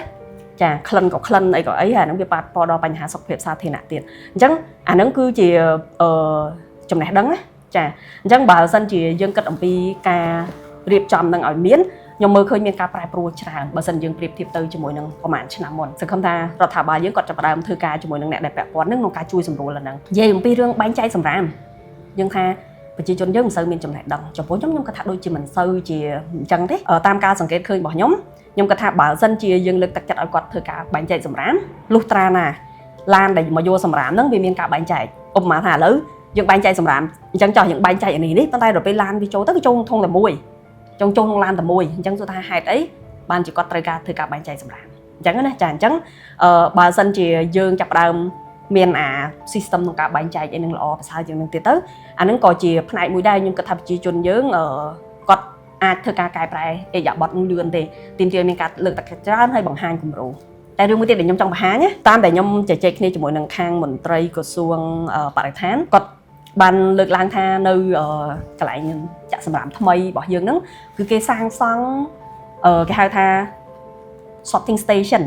ចាក្លិនក៏ក្លិនអីក៏អីអាហ្នឹងវាប៉ះពាល់ដល់បញ្ហាសុខភាពសាធារណៈទៀតអញ្ចឹងអាហ្នឹងគឺជាអឺចំណេះដឹងណាចាអញ្ចឹងបើសិនជាយើងគិតអំពីការរៀបចំនឹងឲ្យមានខ្ញុំមើលឃើញមានការប្រែប្រួលច្រើនបើសិនយើងប្រៀបធៀបទៅជាមួយនឹងប្រហែលឆ្នាំមុនសង្ឃឹមថារដ្ឋាភិបាលយើងគាត់ចាប់ផ្ដើមធ្វើការជាមួយនឹងអ្នកដែលពាក់ព័ន្ធនឹងក្នុងការជួយសម្រួលអាហ្នឹងនិយាយអំពីរឿងបែងចែកសម្រាមយើងថាប្រជាជនយើងមិនសូវមានចំណេះដឹងចំពោះខ្ញុំខ្ញុំគិតថាដូចជាមិនសូវជាអញ្ចឹងទេតាមការសង្កេតឃើញរបស់ខ្ញុំខ្ញុំគិតថាបើសិនជាយើងលើកទឹកចិត្តឲ្យគាត់ធ្វើការបែងចែកសម្រាមលុះត្រាណាឡានដែលមកយកសម្រាមហ្នឹងវាមានការបែងចែកឧបមាថាឥឡូវ យើងបែងចែកសម្រាមអញ្ចឹងចោះយើងបែងចែកអានេះនេះប៉ុន្តែដល់ពេលឡានវាចូលទៅវាចូលក្នុងធុងតែមួយចង់ចូលក្នុងឡានតែមួយអញ្ចឹងសួរថាហេតុអីបានជាគាត់ត្រូវការធ្វើការបែងចែកសម្រាមអញ្ចឹងណាចាអញ្ចឹងបើសិនជាយើងចាប់ផ្ដើមមានអា system ក្នុងការបែងចែកអីនឹងល្អប្រសើរជាងនឹងទៀតទៅអានឹងក៏ជាផ្នែកមួយដែរខ្ញុំគិតថាប្រជាជនយើងគាត់អាចធ្វើការកែប្រែឥរិយាបថនឹងលឿនទេទាមទារមានការលើកទឹកចិត្តច្រើនហើយបង្ហាញគំរូតែរឿងមួយទៀតដែលខ្ញុំចង់បង្ហាញណាតាមដែលខ្ញុំជជែកគ្នាជាមួយនឹងខាងមន្ត្រីក្រសួងបរិស្ថានគាត់បានលើកឡើងថានៅកន្លែងចាក់សម្រាមថ្មីរបស់យើងហ្នឹងគឺគេសាងសង់គេហៅថា sorting station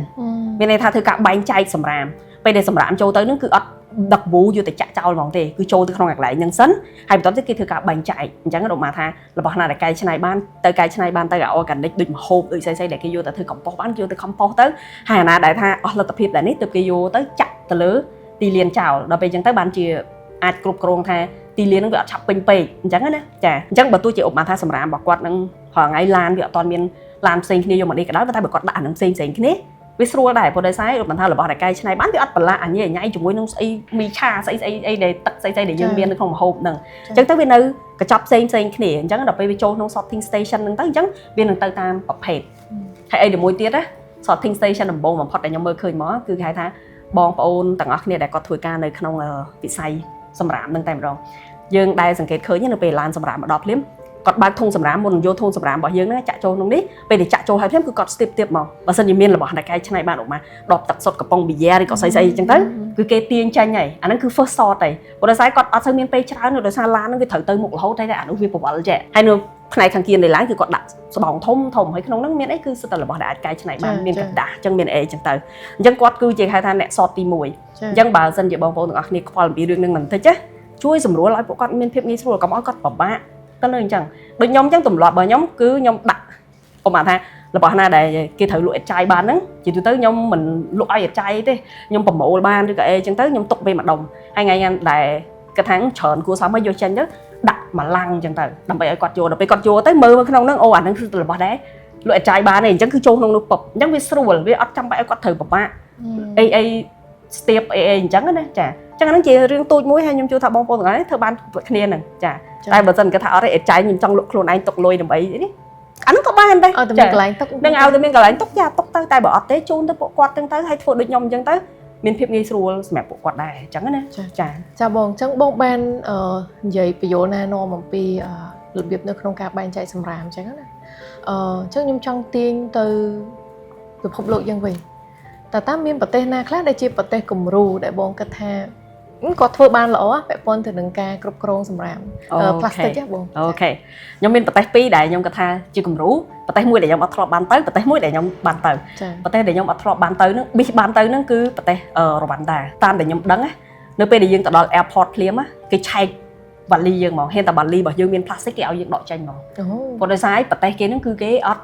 មានន័យថាធ្វើការបែងចែកសម្រាមពេលដែលសម្រាមចូលទៅហ្នឹងគឺអត់ដឹកវូយកទៅចាក់ចោលហ្មងទេគឺចូលទៅក្នុងកន្លែងហ្នឹងសិនហើយបន្ទាប់ទៀតគេធ្វើការបែងចែកអញ្ចឹងឧបមាថារបស់ណាដែលកែច្នៃបានទៅកែច្នៃបានទៅអា organic ដូចម្ហូបដូចស្អីស្អីដែលគេយកទៅធ្វើកំប៉ុស្តបានគេយកទៅកំប៉ុស្តទៅហើយអាណាដែលថាអស់លទ្ធភាពដែលនេះទើបគេយកទៅចាក់ទៅលើទីលានចោលដល់ពេលអញ្ចឹងទៅបានជាអាចគ្រប់គ្រងថាទីលានហ្នឹងវាអត់ឆាប់ពេញពេកអញ្ចឹងណាចាអញ្ចឹងបើទោះជាឧបមាថាសម្រាមរបស់គាត់ហ្នឹងរាល់ថ្ងៃឡានវាអត់ទាន់មានឡានផ្សេងគ្នាយកមកនេះក៏ដោយប៉ុន្តែបើគាត់ដាក់អានឹងផ្សេងផ្សេងគ្នាវាស្រួលដែរព្រោះដោយសារឧបមាថារបស់ដែលកែច្នៃបានវាអត់ប្រឡាក់អញញ៉ៃជាមួយនឹងស្អីមីឆាស្អីស្អីអីដែលទឹកស្អីស្អីដែលយើងមាននៅក្នុងម្ហូបហ្នឹងអញ្ចឹងទៅវានៅកញ្ចប់ផ្សេងផ្សេងគ្នាអញ្ចឹងដល់ពេលវាចូលក្នុង sorting station ហ្នឹងទៅអញ្ចឹងវានឹងទៅតាមប្រភេទហើយអីដែលមួយទៀតណា sorting station ដំបូងបំផុតដែលខ្ញុំមើលឃើញមកគឺគេហៅថាបងប្អូនទាំងអស់គ្នាដែលគាត់ធ្វើការនៅក្នុងវិស័យសម្រាមហ្នឹងតែម្ដងយើងដែលសង្កេតឃើញនៅពេលឡានសម្រាមមកដល់ភ្លាមគាត់បើកធុងសម្រាមមុនយកធុងសម្រាមរបស់យើងហ្នឹងចាក់ចូលក្នុងនេះពេលដែលចាក់ចូលហើយភ្លាមគឺគាត់ស្ទាបទៀតមកបើសិនជាមានរបស់ដែលកែច្នៃបានអอกមកដបទឹកសុទ្ធកំប៉ុងប៊ីយ៉ែឬក៏ស្អីស្អីអញ្ចឹងទៅគឺគេទាញចេញហើយអាហ្នឹងគឺ first sort ហើយព្រោះដោយសារគាត់អត់សូវមានពេលច្រើនដោយសារឡានហ្នឹងវាត្រូវទៅមុខរហូតហើយតែអានោះវាប្រវល់ចេះហើយនៅផ្នែកខាងគៀននៃឡានគឺគាត់ដាក់ស្បោងធំធំហើយក្នុងហ្នឹងមានអីគឺសុទ្ធតែរបស់ដែលអាចកែច្នៃបានមានក្រដាសអញ្ចឹងមានអីអញ្ចឹងទៅអញ្ចឹងគាត់គឺជាហៅថាអ្នក sort ទី1អញ្ចឹងបើសិនជាបងប្អូនទាំងអស់គ្នាខ្វល់អំពីរឿងហ្នឹងបន្តិចណាជួយសម្រួលឲ្យពួកគាត់មានភាពងាយស្រួលកុំឲ្យគាត់ពិបាកទៅលើអញ្ចឹងដូចខ្ញុំអញ្ចឹងទម្លាប់របស់ខ្ញុំគឺខ្ញុំដាក់ឧបមាថារបស់ណាដែលគេត្រូវលក់អេតចាយបានហ្នឹងជាទូទៅខ្ញុំមិនលក់ឲ្យអេតចាយទេខ្ញុំប្រមូលបានឬក៏អីអញ្ចឹងទៅខ្ញុំទុកវាម្ដុំហើយថ្ងៃណាដែលគាត់ថាច្រើនគួរសមហើយយកចេញទៅដាក់មួយឡាំងអញ្ចឹងទៅដើម្បីឲ្យគាត់យកដល់ពេលគាត់យកទៅមើលក្នុងហ្នឹងអូអាហ្នឹងគឺរបស់ដែរលក់អេតចាយបានទេអញ្ចឹងគឺចូលក្នុងនោះពឹបអញ្ចឹងវាស្រួលវាអត់ចាំបាច់ឲ្យគាត់ត្រូវពិបាកអីអីស្ទាបអីអីអញ្ចឹងណាចាអញ្ចឹងហ្នឹងជារឿងទូចមួយហើយខ្ញុំជឿថាបងប្អូនទាំងអស់ធ្វើបានគ្នាហ្នឹងចាតែបើសិនគាត់ថាអត់ទេអេតចាយខ្ញុំចង់លក់ខ្លួនឯងទុកលុយដើម្បីនេះអាហ្នឹងក៏បានដែរ ឲ្យតែមានកន្លែងទុក នឹងឲ្យតែមានកន្លែងទុកចាទុកទៅតែបើអត់ទេជូនទៅពួកគាត់ទាំងទៅហើយធ្វើដូចខ្ញុំអញ្ចឹងទៅមានភាពងាយស្រួលសម្រាប់ពួកគាត់ដែរអញ្ចឹងណាចា ចាបងអញ្ចឹងបងបាននិយាយបញ្យល់ណែនាំអំពីរបៀបនៅក្នុងការបែងចែកសម្រាមអញ្ចឹងណាអញ្ចឹងខ្ញុំចង់ទាញទៅពិភពលោកយើងវិញតើតាមមានប្រទេសណាខ្លះដែលជាប្រទេសគំរូដែលបងគិតថាគាត់ធ្វើបានល្អពាក់ព័ន្ធទៅនឹងការគ្រប់គ្រងសម្រាមផ្លាស្ទិកបង OK ខ្ញុំមានប្រទេសពីរដែលខ្ញុំគិតថាជាគំរូប្រទេសមួយដែលខ្ញុំអត់ធ្លាប់បានទៅប្រទេសមួយដែលខ្ញុំបានទៅប្រទេសដែលខ្ញុំអត់ធ្លាប់បានទៅហ្នឹងប៊ីសបានទៅហ្នឹងគឺប្រទេសរវ៉ាន់ដាតាមដែលខ្ញុំដឹងណានៅពេលដែលយើងទៅដល់ airport ភ្លាមគេឆែកវ៉ាលីយើងហ្មងហ៊ានតែវ៉ាលីរបស់យើងមានផ្លាស្ទិកគេឲ្យយើងដកចេញហ្មងព្រោះដោយសារប្រទេសគេហ្នឹងគឺគេអត់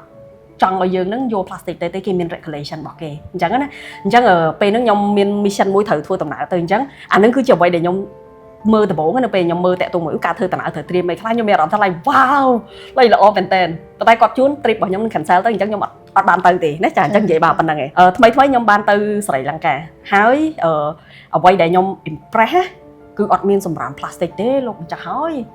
ចង់ឲ្យយើងហ្នឹងយកផ្លាស្ទិកទៅទេគេមាន regulation របស់គេអញ្ចឹងណាអញ្ចឹងពេលហ្នឹងខ្ញុំមាន mission មួយត្រូវធ្វើដំណើរទៅអញ្ចឹងអាហ្នឹងគឺជាអ្វីដែលខ្ញុំមើលដំបូងនៅពេលខ្ញុំមើលតាក់ទងមួយការធ្វើដំណើរត្រូវត្រៀមអីខ្លះខ្ញុំមានអារម្មណ៍ថា like wow ឡៃល្អមែនតើប៉ុន្តែគាត់ជួន trip របស់ខ្ញុំនឹង cancel ទៅអញ្ចឹងខ្ញុំអត់បានទៅទេណាចាអញ្ចឹងនិយាយបានប៉ុណ្្នឹងឯងថ្មីថ្មីខ្ញុំបានទៅស្រីលង្កាហើយអ្វីដែលខ្ញុំ impress គឺអត់មានសម្រាមផ្លាស្ទិកទេលោកម្ចាស់ហើយក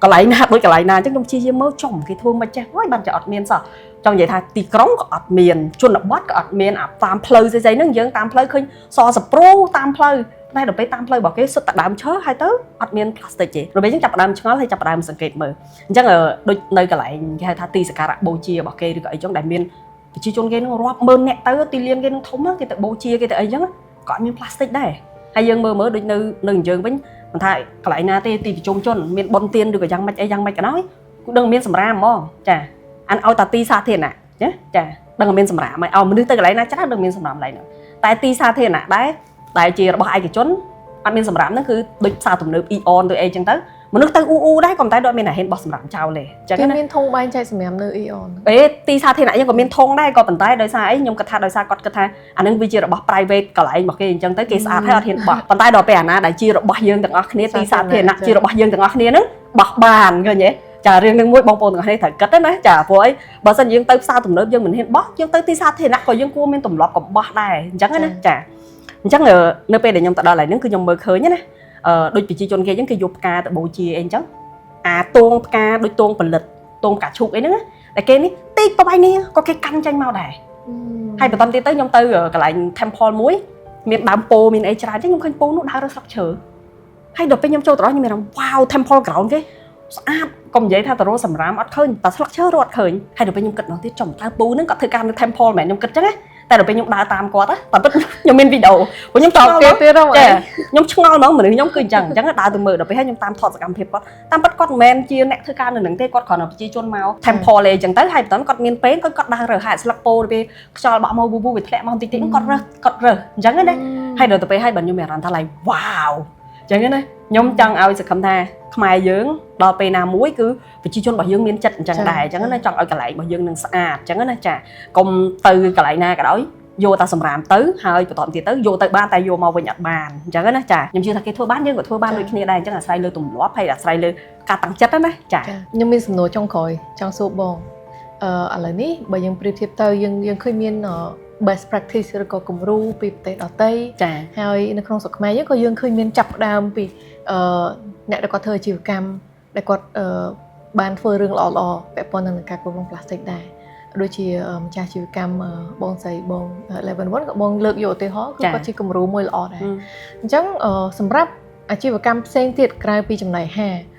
ន្លែងណាដូចកន្លែងណាអញ្ចឹងខ្ញុំព្យាយាមមើលចំគេធ្វើមិនចេះហើយបានจะអត់មានសោះចង់និយាយថាទីក្រុងក៏អត់មានជនបទក៏អត់មានអាតាមផ្លូវស្អីៗហ្នឹងយើងតាមផ្លូវឃើញសសប្រូតាមផ្លូវតែដល់ពេលតាមផ្លូវរបស់គេសុទ្ធតែដើមឈើហើយទៅអត់មានផ្លាស្ទិកទេដល់ពេលអញ្ចឹងចាប់ផ្ដើមឆ្ងល់ហើយចាប់ផ្ដើមសង្កេតមើលអញ្ចឹងដូចនៅកន្លែងគេហៅថាទីសក្ការៈបូជារបស់គេឬក៏អីចឹងដែលមានប្រជាជនគេនឹងរាប់ម៉ឺនអ្នកទៅទីលានគេនឹងធំគេទៅបូជាគេទៅអីចឹងក៏អត់មានផ្លាស្ទិកដែរហើយយើងមើលមើលដូចនៅយើងវិញមិនថាកន្លែងណាទេទីប្រជុំជនមានបុណ្យទានឬក៏យ៉ាងម៉េចអីយ៉ាងម៉េចក៏ដោយគូដឹងមានសម្រាមហ្មងចាអានឲ្យតាទីសាធារណៈណាចាដឹងមានសម្រាមហើយឲ្យមនុស្សទៅកន្លែងណាច្រើនដឹងមានសម្រាមកន្លែងហ្នឹងតែទីសាធារណៈដែរដែលជារបស់ឯកជនអត់មានសម្រាមហ្នឹងគឺដូចផ្សារទំនើប AEON ទៅអីចឹងទៅមនុស្សទៅអ៊ូអ៊ូដែរក៏តែដូចមានតែហ៊ានបោះសម្រាមចោលទេអញ្ចឹង គេ ណា មានធុងបែងចែកសម្រាមនៅ AEON អេទីសាធារណៈយើងក៏មានធុងដែរក៏ប៉ុន្តែដោយសារអីខ្ញុំគិតថាដោយសារគាត់គិតថាអានឹងវាជារបស់ private កន្លែងរបស់គេអញ្ចឹងទៅគេស្អាតហើយអត់ហ៊ានបោះប៉ុន្តែដល់ពេលអាណាដែលជារបស់យើងទាំងអស់គ្នាទីសាធារណៈជារបស់យើងទាំងអស់គ្នាហ្នឹងបោះបានឃើញទេចារឿងនឹងមួយបងប្អូនទាំងអស់គ្នាត្រូវគិតណាចាព្រោះអីបើសិនយើងទៅផ្សារទំនើបយើងមិនហ៊ានបោះយើងទៅទីសាធារណៈក៏យើងគួរមានទម្លាប់កំបោះដែរអញ្ចឹងណាចាអញ្ចឹងនៅពេលដែលខ្ញុំទៅដល់កន្លែងហ្នឹងគឺខ្ញុំមើលឃើញណា ដូចប្រជាជនគេអញ្ចឹងគេយកផ្កាទៅបូជាអីអញ្ចឹងអាតួងផ្កាដូចតួងផលិតតួងផ្កាឈូកអីហ្នឹងណាតែគេនេះតិចប្របាយនេះក៏គេកាន់ចេញមកដែរហើយបន្តទៀតទៅខ្ញុំទៅកន្លែង temple មួយមានដើមពោមានអីច្រើនចឹងខ្ញុំឃើញពោនោះដើររើសស្លឹកឈើហើយដល់ពេលខ្ញុំចូលទៅដល់ខ្ញុំមានអារម្មណ៍ wow, temple ground គេស្អាតកុំនិយាយថាទៅរកសម្រាមអត់ឃើញតែស្លឹកឈើរត់ឃើញហើយដល់ពេលខ្ញុំគិតម្ដងទៀតចំតើពូហ្នឹងគាត់ធ្វើការនៅ temple មែនខ្ញុំគិតចឹងណាតែដល់ពេលខ្ញុំដើរតាមគាត់ណាតែពិតខ្ញុំមានវីដេអូព្រោះខ្ញុំ តបគេទៀតហ៎ ចាខ្ញុំឆ្ងល់ហ្មងមនុស្សខ្ញុំគឺអញ្ចឹងអញ្ចឹងដើរទៅមើលដល់ពេលហើយខ្ញុំតាមថតសកម្មភាពគាត់តាមពិតគាត់មិនមែនជាអ្នកធ្វើការនៅនឹងទេគាត់គ្រាន់តែប្រជាជនមក temple ទេអញ្ចឹងទៅហើយបន្តគាត់មានពេលគាត់គាត់ដើររើសហើយស្លឹកពោទៅពេលខ្យល់បក់មកវូវូវាធ្លាក់មកតិចតិចគាត់រើសគាត់រើសអញ្ចឹងណាហើយដល់ទៅពេលហើយបើខ្ញុំមានអារម្មណ៍ថា like wow អញ្ចឹងណាខ្ញុំចង់ឲ្យសង្ឃឹមថាខ្មែរយើងដល់ពេលណាមួយគឺប្រជាជនរបស់យើងមានចិត្តអញ្ចឹងដែរអញ្ចឹងណាចង់ឲ្យកន្លែងរបស់យើងនឹងស្អាតអញ្ចឹងណាចាកុំទៅកន្លែងណាក៏ដោយយកតែសម្រាមទៅហើយបន្តទៀតទៅយកទៅបានតែយកមកវិញអត់បានអញ្ចឹងណាចាខ្ញុំជឿថាគេធ្វើបានយើងក៏ធ្វើបានដូចគ្នាដែរអញ្ចឹងអាស្រ័យលើទម្លាប់ហើយអាស្រ័យលើការតាំងចិត្តណាចា ខ្ញុំមានសំណួរចុងក្រោយចង់សួរបងឥឡូវនេះបើយើងប្រៀបធៀបទៅយើងយើងឃើញមាន best practice ឬក៏គំរូពីប្រទេសដទៃ ចា ហើយនៅក្នុងស្រុកខ្មែរយើងក៏យើងឃើញមានចាប់ផ្ដើមពីអ្នកដែលគាត់ធ្វើអាជីវកម្មដែលគាត់បានធ្វើរឿងល្អៗពាក់ព័ន្ធនឹងការគ្រប់គ្រងផ្លាស្ទិកដែរដូចជាម្ចាស់អាជីវកម្មបងស្រីបង Level 1ក៏បងលើកយកឧទាហរណ៍គឺគាត់ជាគំរូមួយល្អដែរអញ្ចឹងសម្រាប់អាជីវកម្មផ្សេងទៀតក្រៅពីចំណីអាហារ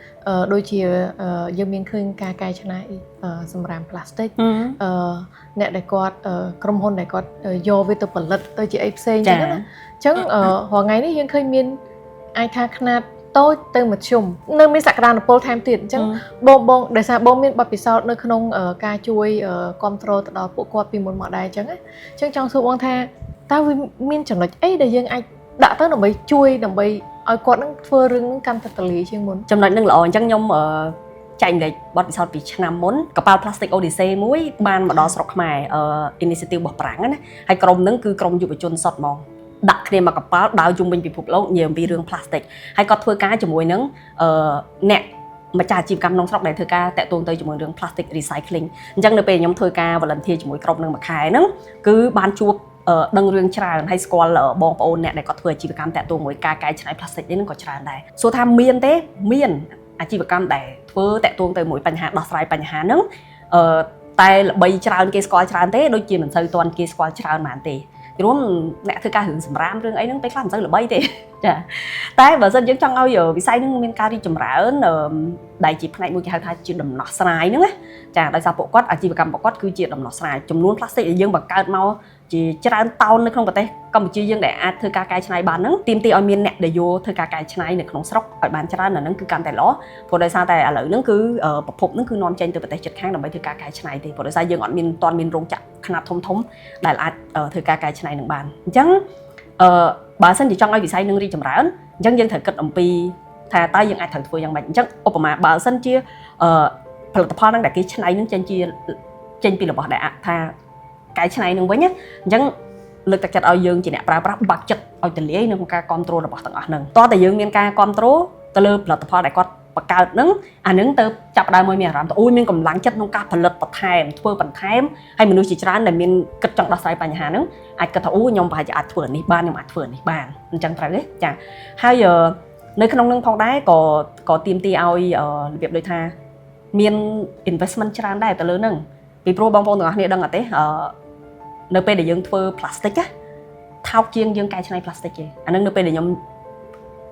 ដូចជាយើងមានឃើញការកែច្នៃសម្រាមផ្លាស្ទិកអ្នកដែលគាត់ក្រុមហ៊ុនដែលគាត់យកវាទៅផលិតទៅជាអីផ្សេងអញ្ចឹងណាអញ្ចឹងរាល់ថ្ងៃនេះយើងឃើញមានអាចថាខ្នាតតូចទៅមធ្យមនៅមានសក្តានុពលថែមទៀតអញ្ចឹងបងបងដោយសារបងមានបទពិសោធន៍នៅក្នុងការជួយគ្រប់គ្រងទៅដល់ពួកគាត់ពីមុនមកដែរអញ្ចឹងណាអញ្ចឹងចង់សួរបងថាតើវាមានចំណុចអីដែលយើងអាចដាក់ទៅដើម្បីជួយដើម្បីឲ្យគាត់នឹងធ្វើរឿងនឹងកាន់តែទលាយជាងមុន ចំណុចនឹងល្អអញ្ចឹងខ្ញុំចែករំលែកបទពិសោធន៍ពីឆ្នាំមុនកប៉ាល់ Plastic Odyssey មួយបានមកដល់ស្រុកខ្មែរ initiative របស់ប្រាំងណាហើយក្រុមហ្នឹងគឺក្រុមយុវជនសុទ្ធហ្មងដាក់គ្នាមកកប៉ាល់ដើរជុំវិញពិភពលោកនិយាយអំពីរឿង plastic ហើយគាត់ធ្វើការជាមួយនឹងអ្នកម្ចាស់អាជីវកម្មក្នុងស្រុកដែលធ្វើការតាក់ទងទៅជាមួយរឿង plastic recycling អញ្ចឹងនៅពេលខ្ញុំធ្វើការ volunteer ជាមួយក្រុមនឹងមួយខែហ្នឹងគឺបានជួបដឹងរឿងច្រើនហើយស្គាល់បងប្អូនអ្នកដែលគាត់ធ្វើអាជីវកម្មតាក់ទងមួយការកែច្នៃ plastic នេះនឹងក៏ច្រើនដែរសួរថាមានទេមានអាជីវកម្មដែលធ្វើតាក់ទងទៅមួយបញ្ហាដោះស្រាយបញ្ហាហ្នឹងតែល្បីច្រើនគេស្គាល់ច្រើនទេដូចជាមិនសូវទាន់គេស្គាល់ច្រើនហ្មងទេរួមអ្នកធ្វើការរឿងសម្រាមរឿងអីហ្នឹងពេលខ្លះមិនសូវល្បីទេចាតែបើសិនយើងចង់ឲ្យវិស័យហ្នឹងមានការរីកចម្រើនដែលជាផ្នែកមួយគេហៅថាជាដំណោះស្រាយហ្នឹងណាចាដោយសារពួកគាត់អាជីវកម្មពួកគាត់គឺជាដំណោះស្រាយចំនួនផ្លាស្ទិកដែលយើងបង្កើតមកជាច្រើនតោននៅក្នុងប្រទេសកម្ពុជាយើងដែលអាចធ្វើការកែច្នៃបានហ្នឹងទាមទារឲ្យមានអ្នកដែលយកធ្វើការកែច្នៃនៅក្នុងស្រុកឲ្យបានច្រើនអាហ្នឹងគឺកាន់តែល្អព្រោះដោយសារតែឥឡូវហ្នឹងគឺប្រភពហ្នឹងគឺនាំចេញទៅប្រទេសជិតខាងដើម្បីធ្វើការកែច្នៃទេព្រោះដោយសារយើងអត់មានទាន់មានរោងចក្រខ្នាតធំធំដែលអាចធ្វើការកែច្នៃនឹងបានអញ្ចឹងបើសិនជាចង់ឲ្យវិស័យនឹងរីកចម្រើនអញ្ចឹងយើងត្រូវគិតអំពីថាតើយើងអាចត្រូវធ្វើយ៉ាងម៉េចអញ្ចឹងឧបមាបើសិនជាផលិតផលហ្នឹងដែលគេច្នៃហ្នឹងចេញពីរបស់ដែលថាកែច្នៃនឹងវិញណាអញ្ចឹងលើកទឹកចិត្តឲ្យយើងជាអ្នកប្រើប្រាស់បាក់ចិត្តឲ្យទលាយនៅក្នុងការគ្រប់គ្រងរបស់ទាំងអស់ហ្នឹងតោះតែយើងមានការគ្រប់គ្រងទៅលើផលិតផលដែលគាត់បង្កើតហ្នឹងអាហ្នឹងទៅចាប់ដើមមួយមានអារម្មណ៍ទៅអូយមានកម្លាំងចិត្តក្នុងការផលិតបន្ថែមធ្វើបន្ថែមហើយមនុស្សជាច្រើនដែលមានគិតចង់ដោះស្រាយបញ្ហាហ្នឹងអាចគិតថាអូខ្ញុំប្រហែលជាអាចធ្វើអានេះបានខ្ញុំអាចធ្វើអានេះបានអញ្ចឹងត្រូវទេចាហើយនៅក្នុងនឹងផងដែរក៏ក៏ទាមទារឲ្យរបៀបដូចថាមាន investment ច្រើនដែរទៅលើហ្នឹងពីព្រោះបងប្អូនទាំងអស់គ្នាដឹងអត់ទេនៅពេលដែលយើងធ្វើ plastic ណាថោកជាងយើងកែច្នៃ plastic ទេអាហ្នឹងនៅពេលដែលខ្ញុំ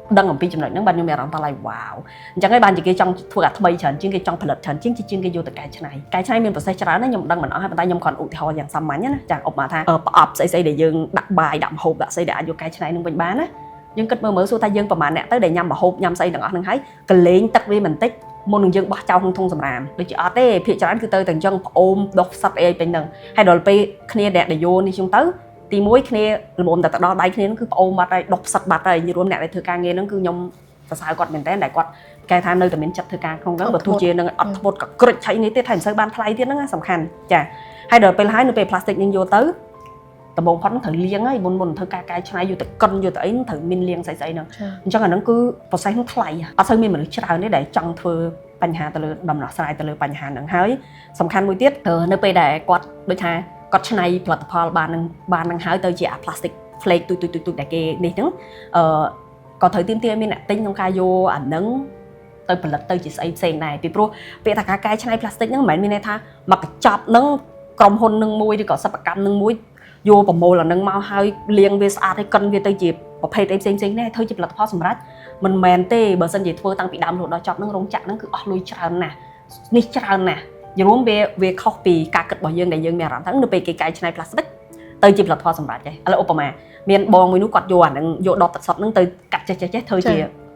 ដឹងអំពីចំណុចហ្នឹងបាទខ្ញុំមានអារម្មណ៍ថា like wow អញ្ចឹងហើយបានជាគេចង់ធ្វើអាថ្មីច្រើនជាងគេចង់ផលិតច្រើនជាងជាងគេយកទៅកែច្នៃកែច្នៃមាន process ច្រើនណាខ្ញុំដឹងមិនអស់ហើយប៉ុន្តែខ្ញុំគ្រាន់ឧទាហរណ៍យ៉ាងសាមញ្ញណាចាឧបមាថាប្រអប់ស្អីស្អីដែលយើងដាក់បាយដាក់ម្ហូបដាក់ស្អីដែលអាចយកកែច្នៃនឹងវិញបានណាយើងគិតមើលមើលសួរថាយើងប្រហែលអ្នកទៅដែលញ៉ាំម្ហូបញ៉ាំស្អីទាំងអស់ហ្នឹងហើយកលែងទឹកវាបន្តិចមុននឹងយើងបោះចោលក្នុងធុងសម្រាមដូចជាអត់ទេភាគច្រើនគឺទៅតែអញ្ចឹងផ្អូមដុសផ្សិតអីពេញហ្នឹងហើយដល់ពេលគ្នាអ្នកដែលយកនេះចឹងទៅទីមួយគ្នាល្មមតែទៅដល់ដៃគ្នាហ្នឹងគឺផ្អូមបាត់ហើយដុសផ្សិតបាត់ហើយរួមអ្នកដែលធ្វើការងារហ្នឹងគឺខ្ញុំសរសើរគាត់មែនតើដែលគាត់កែថានៅតែមានចិត្តធ្វើការក្នុងហ្នឹងបើទោះជានឹងអត់ធ្មត់ក៏ក្រិចឆៃនេះទៀតហើយមិនសូវបានថ្លៃទៀតហ្នឹងសំខាន់ចាហើយដល់ពេលហើយនៅពេលផ្លាស្ទិកយើងយកទៅដំបូងផុតត្រូវលាងហើយមុនមុនធ្វើការកែច្នៃយកទៅកិនយកទៅអីត្រូវមានលាងស្អីស្អីហ្នឹងអញ្ចឹងអាហ្នឹងគឺ process ហ្នឹងថ្លៃអត់សូវមានមនុស្សច្រើនទេដែលចង់ធ្វើបញ្ហាទៅលើដំណោះស្រាយទៅលើបញ្ហាហ្នឹងហើយសំខាន់មួយទៀតនៅពេលដែលគាត់ដូចថាគាត់ច្នៃផលិតផលបាននឹងបាននឹងហើយទៅជាអា plastic flake ទូចទូចទូចដែលគេនេះហ្នឹងអឺ ក៏ត្រូវទាមទារឲ្យមានអ្នកទិញក្នុងការយកអាហ្នឹងទៅផលិតទៅជាស្អីផ្សេងដែរពីព្រោះពាក្យថាការកែច្នៃផ្លាស្ទិកហ្នឹងមិនមែនមានន័យថាមកកញ្ចប់ហ្នឹងក្រុមហ៊ុននឹងមួយឬក៏សិប្បកម្មនឹងមួយយកប្រមូលអាហ្នឹងមកហើយលាងវាស្អាតហើយកិនវាទៅជាប្រភេទអីផ្សេងផ្សេងនេះធ្វើជាផលិតផលសម្រាប់មិនមែនទេបើសិនជាធ្វើតាំងពីដើមរហូតដល់ចប់ហ្នឹងរោងចក្រហ្នឹងគឺអស់លុយច្រើនណាស់នេះច្រើនណាស់យល់វាវាខុសពីការគិតរបស់យើងដែលយើងមានអារម្មណ៍ថានៅពេលគេកែច្នៃផ្លាស្ទិកទៅជាផលិតផលសម្រាប់ចេះឥឡូវឧបមាមានបងមួយនោះគាត់យកអាហ្នឹងយកដបទឹកសុទ្ធហ្នឹងទៅកាត់ចេះចេះចេះធ្វើជា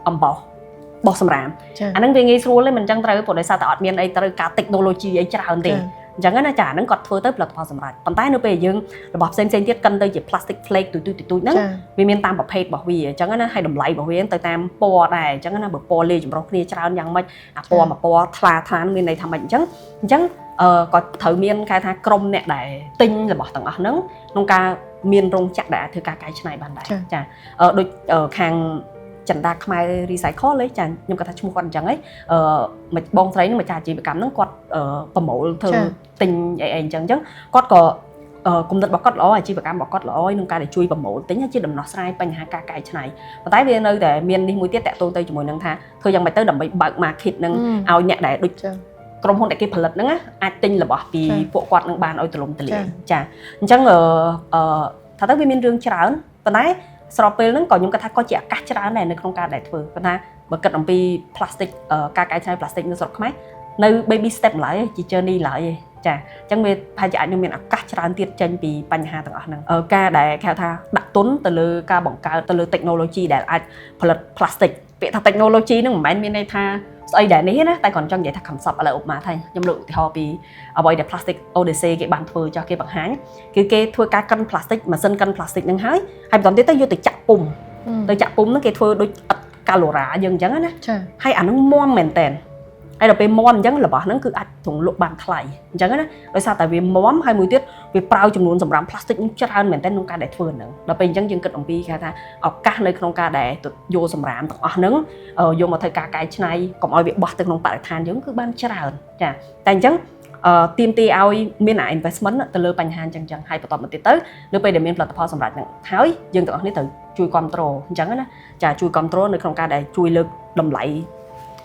អំបោសបោះសម្រាមអាហ្នឹងវាងាយស្រួលទេមិនអញ្ចឹងត្រូវព្រោះដោយសារតែអត់មានអីត្រូវការ technology អីច្រើនទេអញ្ចឹងណាចាហ្នឹងគាត់ធ្វើទៅផលិតផលសម្រាប់ប៉ុន្តែនៅពេលយើងរបស់ផ្សេងផ្សេងទៀតកិនទៅជា plastic flake ទូចទូចទូចហ្នឹងវាមានតាមប្រភេទរបស់វាអញ្ចឹងណាហើយតម្លៃរបស់វាទៅតាមពណ៌ដែរអញ្ចឹងណាបើពណ៌លាយចម្រុះគ្នាច្រើនយ៉ាងម៉េចអាពណ៌មួយពណ៌ថ្លាថ្លាមានន័យថាម៉េចអញ្ចឹងអញ្ចឹងអឺក៏ត្រូវមានគេថាក្រុមអ្នកដែលទិញរបស់ទាំងអស់ហ្នឹងក្នុងការមានរោងចក្រដែលអាចធ្វើការកែច្នៃបានដែរចាដូចខាងចិន្តាខ្មែរ recycle ទេចាខ្ញុំគាត់ថាឈ្មោះគាត់អញ្ចឹងហីអឺបងស្រីនឹងម្ចាស់អាជីវកម្មហ្នឹងគាត់ប្រមូលធ្វើទិញអីអីអញ្ចឹងអញ្ចឹងគាត់ក៏គំនិតរបស់គាត់ល្អអាជីវកម្មរបស់គាត់ល្អក្នុងការដែលជួយប្រមូលទិញជាដំណោះស្រាយបញ្ហាការកែច្នៃប៉ុន្តែវានៅតែមាននេះមួយទៀតតាក់ទងទៅជាមួយនឹងថាធ្វើយ៉ាងម៉េចទៅដើម្បីបើក market នឹងឲ្យអ្នកដែលដូចក្រុមហ៊ុនដែលគេផលិតហ្នឹងអាចទិញរបស់ពីពួកគាត់នឹងបានឲ្យទូលំទូលាយចាអញ្ចឹងអឺថាទៅវាមានរឿងច្រើនប៉ុន្តែស្របពេលហ្នឹងក៏ខ្ញុំគិតថាក៏ជាឱកាសច្រើនដែរនៅក្នុងការដែលធ្វើប៉ុន្តែបើគិតអំពី plastic ការកែច្នៃ plastic នៅស្រុកខ្មែរនៅ baby step ឡើយជា journey ឡើយចាអញ្ចឹងវាប្រហែលជាអាចនឹងមានឱកាសច្រើនទៀតចេញពីបញ្ហាទាំងអស់ហ្នឹងការដែលគេហៅថាដាក់ទុនទៅលើការបង្កើតទៅលើ technology ដែលអាចផលិត plastic ពាក្យថា technology ហ្នឹងមិនមែនមានន័យថាស្អីដែលនេះណាតែគាត់ចង់និយាយថា concept ឥឡូវឧបមាថាខ្ញុំលើកឧទាហរណ៍ពីអ្វីដែល plastic Odyssey គេបានធ្វើចោះគេបង្ហាញគឺគេធ្វើការកិន plastic ម៉ាស៊ីនកិន plastic ហ្នឹងហើយហើយបន្តទៀតទៅយកទៅចាក់ពុំទៅចាក់ពុំហ្នឹងគេធ្វើដូចឥដ្ឋកាឡូរ៉ាយើងអញ្ចឹងណាហើយអាហ្នឹងមាំមែនតើហើយដល់ពេលមាំអញ្ចឹងរបស់ហ្នឹងគឺអាចត្រង់លក់បានថ្លៃអញ្ចឹងណាដោយសារតែវាមាំហើយមួយទៀតវាប្រើចំនួនសម្រាប់ផ្លាស្ទិកនឹងច្រើនមែនតើក្នុងការដែលធ្វើហ្នឹងដល់ពេលអញ្ចឹងយើងគិតអំពីគេថាឱកាសនៅក្នុងការដែលយកសម្រាមទាំងអស់ហ្នឹងយកមកធ្វើការកែច្នៃកុំឲ្យវាបោះទៅក្នុងបរិស្ថានយើងគឺបានច្រើនចាតែអញ្ចឹងទាមទារឲ្យមានអា investment ទៅលើបញ្ហាអញ្ចឹងហើយបន្តមកទៀតទៅនៅពេលដែលមានផលិតផលសម្រាប់ហ្នឹងហើយយើងទាំងអស់គ្នាត្រូវជួយគ្រប់គ្រងអញ្ចឹងណាចាជួយគ្រប់គ្រងនៅក្នុងការដែលជួយលើកតម្លៃ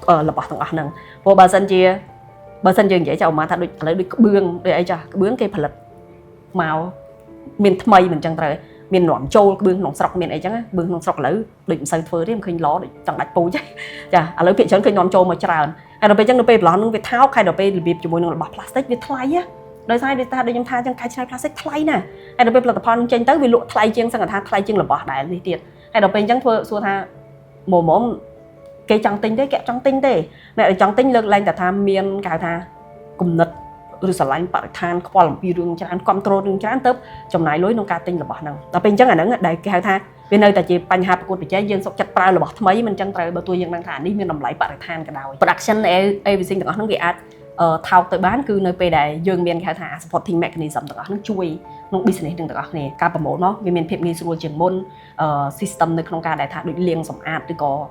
របស់ទាំងអស់ហ្នឹងព្រោះបើសិនជាបើសិនយើងនិយាយចៅមកថាដូចឥឡូវដូចក្បឿងដូចអីចាក្បឿងគេផលិតមកមានថ្មីមិនចឹងត្រូវមាននាំចូលក្បឿងក្នុងស្រុកមានអីចឹងក្បឿងក្នុងស្រុកឥឡូវដូចមិនសូវធ្វើទេមិនឃើញឡដូចចង់ដាច់ពូជចាឥឡូវភាគច្រើនឃើញនាំចូលមកច្រើនហើយដល់ពេលចឹងនៅពេលប្រឡោះនឹងវាថោកហើយដល់ពេលរបៀបជាមួយនឹងរបស់ផ្លាស្ទិកវាថ្លៃណាដោយសារដូចថាដូចខ្ញុំថាចឹងកែច្នៃផ្លាស្ទិកថ្លៃណាស់ហើយដល់ពេលផលិតផលនឹងចេញទៅវាលក់ថ្លៃជាងសង្កថាថ្លៃជាងរបស់ដែលនេះទៀតហើយដល់ពេលអញ្ចឹងធ្វើសួរថាមុំមុំគេចង់ទិញទេគេចង់ទិញទេអ្នកដែលចង់ទិញលើកលែងតែថាមានគេហៅថាគំនិតឬស្រឡាញ់បរិស្ថានខ្វល់អំពីរឿងច្រើនគ្រប់គ្រងរឿងច្រើនទៅចំណាយលុយក្នុងការទិញរបស់ហ្នឹងដល់ពេលអញ្ចឹងអាហ្នឹងដែលគេហៅថាវានៅតែជាបញ្ហាប្រកួតប្រជែងយើងសុខចិត្តប្រើរបស់ថ្មីមិនអញ្ចឹងត្រូវបើទោះយើងដឹងថានេះមានតម្លៃបរិស្ថានក៏ដោយ production everything ទាំងអស់ហ្នឹងវាអាចថោកទៅបានគឺនៅពេលដែលយើងមានគេហៅថា supporting mechanism ទាំងអស់ហ្នឹងជួយក្នុង business ទាំងអស់គ្នាការប្រមូលមកវាមានភាពងាយស្រួលជាងមុន system នៅក្នុងការដែលថាដូចលាងសម្អាតឬក៏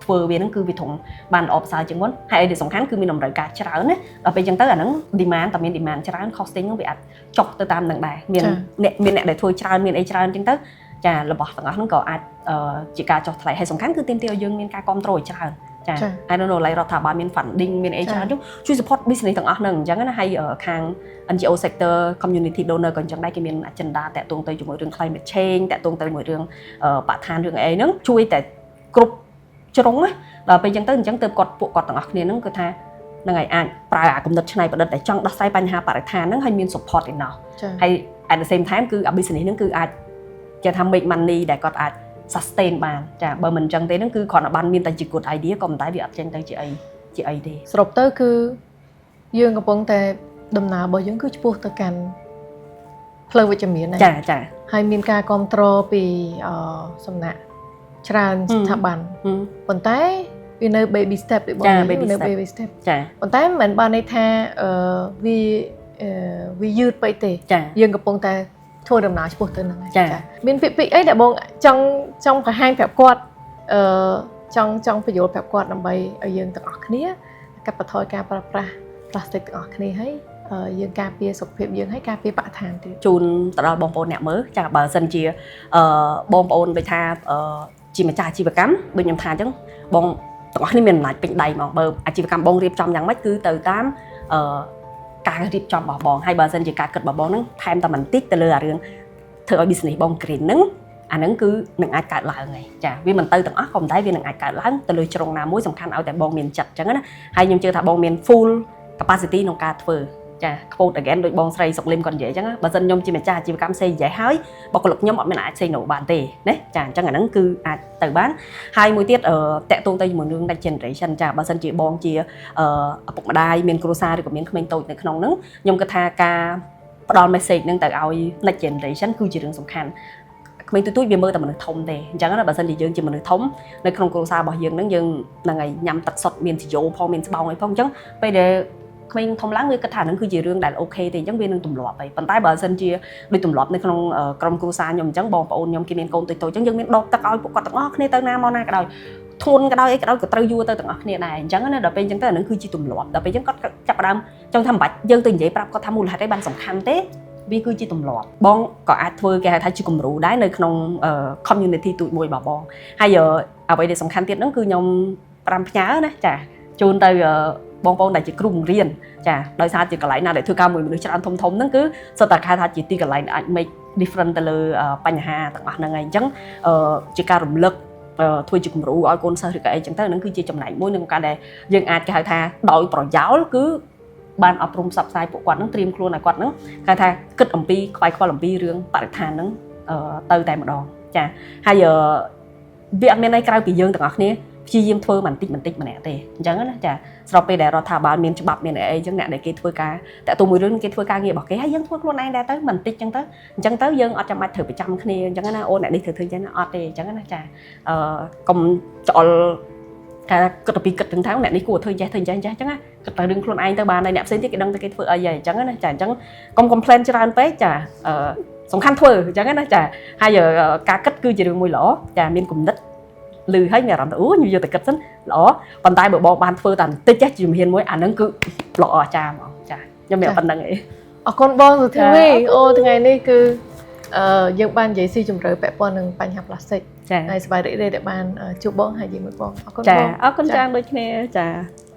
ធ្វើវាហ្នឹងគឺវាត្រង់បានល្អប្រសើរជាងមុនហើយអីដែលសំខាន់គឺមានតម្រូវការច្រើនណាដល់ពេលអញ្ចឹងទៅអាហ្នឹង demand តែមាន demand ច្រើន costing ហ្នឹងវាអាចចុះទៅតាមនឹងដែរមានអ្នកមានអ្នកដែលធ្វើច្រើនមានអីច្រើនអញ្ចឹងទៅចារបស់ទាំងអស់ហ្នឹងក៏អាចជាការចុះថ្លៃហើយសំខាន់គឺទាមទារឲ្យយើងមានការគ្រប់គ្រងឲ្យច្រើនចា I don't know ឡៃរដ្ឋាភិបាលមាន funding មានអីច្រើនជួយ support business ទាំងអស់ហ្នឹងអញ្ចឹងណាហើយខាង NGO sector community donor ក៏អញ្ចឹងដែរគេមាន agenda តាក់ទងទៅជាមួយរឿង climate change តាក់ទងទៅជាមួយរឿងបរិស្ថានរឿងអីហ្នឹងជួយតែគ្រប់ជ្រុងណាដល់ពេលអញ្ចឹងទៅអញ្ចឹងទៅគាត់ពួកគាត់ទាំងអស់គ្នាហ្នឹងគឺថាហ្នឹងហើយអាចប្រើអាគំនិតច្នៃប្រឌិតដែលចង់ដោះស្រាយបញ្ហាបរិស្ថានហ្នឹងហើយមាន support ឯណោះហើយ at the same time គឺអា business ហ្នឹងគឺអាចគេថា make money ដែលគាត់អាច sustain បានចាបើមិនអញ្ចឹងទេហ្នឹងគឺគ្រាន់តែបានមានតែជា good idea ក៏ប៉ុន្តែវាអត់ចេញទៅជាអីជាអីទេ សរុបទៅគឺយើងកំពុងតែដំណើររបស់យើងគឺឆ្ពោះទៅកាន់ផ្លូវវិជ្ជមាន ចាចា ហើយមានការគ្រប់គ្រងពីសំណាក់ច្រើនស្ថាប័នប៉ុន្តែវានៅ baby step ដូចបងនៅ baby step ចា ប៉ុន្តែមិនមែនបានន័យថាអឺវាវាយឺតពេកទេយើងកំពុងតែធ្វើដំណើរឆ្ពោះទៅហ្នឹង ចា មានពាក្យពេចន៍អីដែលបងចង់ចង់បង្ហាញប្រាប់គាត់អឺចង់ចង់បញ្យល់ប្រាប់គាត់ដើម្បីឲ្យយើងទាំងអស់គ្នាកាត់បន្ថយការប្រើប្រាស់ផ្លាស្ទិកទាំងអស់គ្នាហើយយើងការពារសុខភាពយើងហើយការពារបរិស្ថានទៀត ជូនទៅដល់បងប្អូនអ្នកមើលចាបើសិនជាអឺបងប្អូនដូចថាអឺ ជាម្ចាស់អាជីវកម្មដូចខ្ញុំថាអញ្ចឹងបងទាំងអស់គ្នាមានអំណាចពេញដៃហ្មងបើអាជីវកម្មបងរៀបចំយ៉ាងម៉េចគឺទៅតាមការរៀបចំរបស់បងហើយបើសិនជាការគិតរបស់បងហ្នឹងថែមតែបន្តិចទៅលើអារឿងធ្វើឲ្យ business បង green ហ្នឹងអាហ្នឹងគឺនឹងអាចកើតឡើងហើយចាវាមិនទៅទាំងអស់ក៏ប៉ុន្តែវានឹងអាចកើតឡើងទៅលើជ្រុងណាមួយសំខាន់ឲ្យតែបងមានចិត្តអញ្ចឹងណាហើយខ្ញុំជឿថាបងមាន full capacity ក្នុងការធ្វើចា quote again ដូចបងស្រីសុកលឹមគាត់និយាយអញ្ចឹងណាបើសិនខ្ញុំជាម្ចាស់អាជីវកម្ម say yes ហើយបុគ្គលិកខ្ញុំអត់មានអាច say no បានទេណាចាអញ្ចឹងអាហ្នឹងគឺអាចទៅបានហើយមួយទៀតតាក់ទងទៅជាមួយនឹង next generation ចាបើសិនជាបងជាឪពុកម្ដាយមានគ្រួសារឬក៏មានក្មេងតូចនៅក្នុងហ្នឹងខ្ញុំគិតថាការផ្ដល់ message ហ្នឹងទៅឲ្យ next generation គឺជារឿងសំខាន់ក្មេងតូចៗវាមើលតែមនុស្សធំទេអញ្ចឹងណាបើសិនជាយើងជាមនុស្សធំនៅក្នុងគ្រួសាររបស់យើងហ្នឹងយើងហ្នឹងហើយញ៉ាំទឹកសុទ្ធមានស៊ីយ៉ូផងមានស្បោងអីផងអញ្ចឹងពេលដែលក្មេងធំឡើងវាគិតថាហ្នឹងគឺជារឿងដែល okay ទេអញ្ចឹងវានឹងទម្លាប់ហើយប៉ុន្តែបើសិនជាដូចទម្លាប់នៅក្នុងក្រុមគ្រួសារខ្ញុំអញ្ចឹងបងប្អូនខ្ញុំគេមានកូនតូចៗអញ្ចឹងយើងមានដបទឹកឲ្យពួកគាត់ទាំងអស់គ្នាទៅណាមកណាក៏ដោយធ្ងន់ក៏ដោយអីក៏ដោយក៏ត្រូវយួរទៅទាំងអស់គ្នាដែរអញ្ចឹងណាដល់ពេលអញ្ចឹងទៅអាហ្នឹងគឺជាទម្លាប់ដល់ពេលអញ្ចឹងគាត់ចាប់ផ្ដើមចង់ថាមិនបាច់យើងទៅនិយាយប្រាប់គាត់ថាមូលហេតុអីបានសំខាន់ទេវាគឺជាទម្លាប់បងក៏អាចធ្វើគេហៅថាជាគំរូដែរនៅក្នុង community តូចមួយរបស់បងហើយអ្វីដែលសំខាន់ទៀតហ្នឹងគឺខ្ញុំប្រាំផ្ញើណាចាជូនទៅបងប្អូនដែលជាគ្រូបង្រៀនចាដោយសារជាកន្លែងណាដែលធ្វើការមួយមនុស្សច្រើនធំធំហ្នឹងគឺសុទ្ធតែគេថាជាទីកន្លែងដែលអាច make different ទៅលើបញ្ហាទាំងអស់ហ្នឹងហើយអញ្ចឹងជាការរំលឹកធ្វើជាគំរូឲ្យកូនសិស្សឬក៏អីចឹងទៅហ្នឹងគឺជាចំណែកមួយក្នុងការដែលយើងអាចគេហៅថាដោយប្រយោលគឺបានអប់រំផ្សព្វផ្សាយពួកគាត់ហ្នឹងត្រៀមខ្លួនឲ្យគាត់ហ្នឹងគេថាគិតអំពីខ្វាយខ្វល់អំពីរឿងបរិស្ថានហ្នឹងទៅតែម្ដងចាហើយវាអត់មានអីក្រៅពីយើងទាំងអស់គ្នាព្យាយាមធ្វើបន្តិចបន្តិចម្នាក់ទេអញ្ចឹងណាចាស្របពេលដែលរដ្ឋាភិបាលមានច្បាប់មានអីអញ្ចឹងអ្នកដែលគេធ្វើការតែទូមួយរឿងគេធ្វើការងាររបស់គេហើយយើងធ្វើខ្លួនឯងដែរទៅបន្តិចអញ្ចឹងទៅអញ្ចឹងទៅយើងអត់ចាំបាច់ត្រូវប្រចាំគ្នាអញ្ចឹងណាអូអ្នកនេះធ្វើធ្វើអញ្ចឹងអត់ទេអញ្ចឹងណាចាកុំច្អល់ការគិតទៅពីគិតទាំងថាអ្នកនេះគួរធ្វើចេះធ្វើចេះចេះអញ្ចឹងណាគិតតែរឿងខ្លួនឯងទៅបានហើយអ្នកផ្សេងទៀតគេដឹងតែគេធ្វើអីហើយអញ្ចឹងណាចាអញ្ចឹងកុំ complain ច្រើនពេកចាសំខាន់ធ្វើអញ្ចឹងណាចាហើយការគិតគឺជារឿងមួយល្អចាមានគំនិតលឺហើយមានអារម្មណ៍ថាអូខ្ញុំយកតែគិតសិនល្អប៉ុន្តែបើបងបានធ្វើតែបន្តិចជាជំហានមួយអាហ្នឹងគឺល្អអស្ចារ្យហ្មងចាខ្ញុំមានប៉ុណ្្នឹងឯង អរគុណបងសុធីវីអូថ្ងៃនេះគឺយើងបាននិយាយស៊ីជម្រៅពាក់ព័ន្ធនឹងបញ្ហាផ្លាស្ទិក ចា ហើយសប្បាយរីករាយដែលបានជួបបងហើយនិយាយមួយបងអរគុណ ចា បង អរគុណចាងដូចគ្នាចា។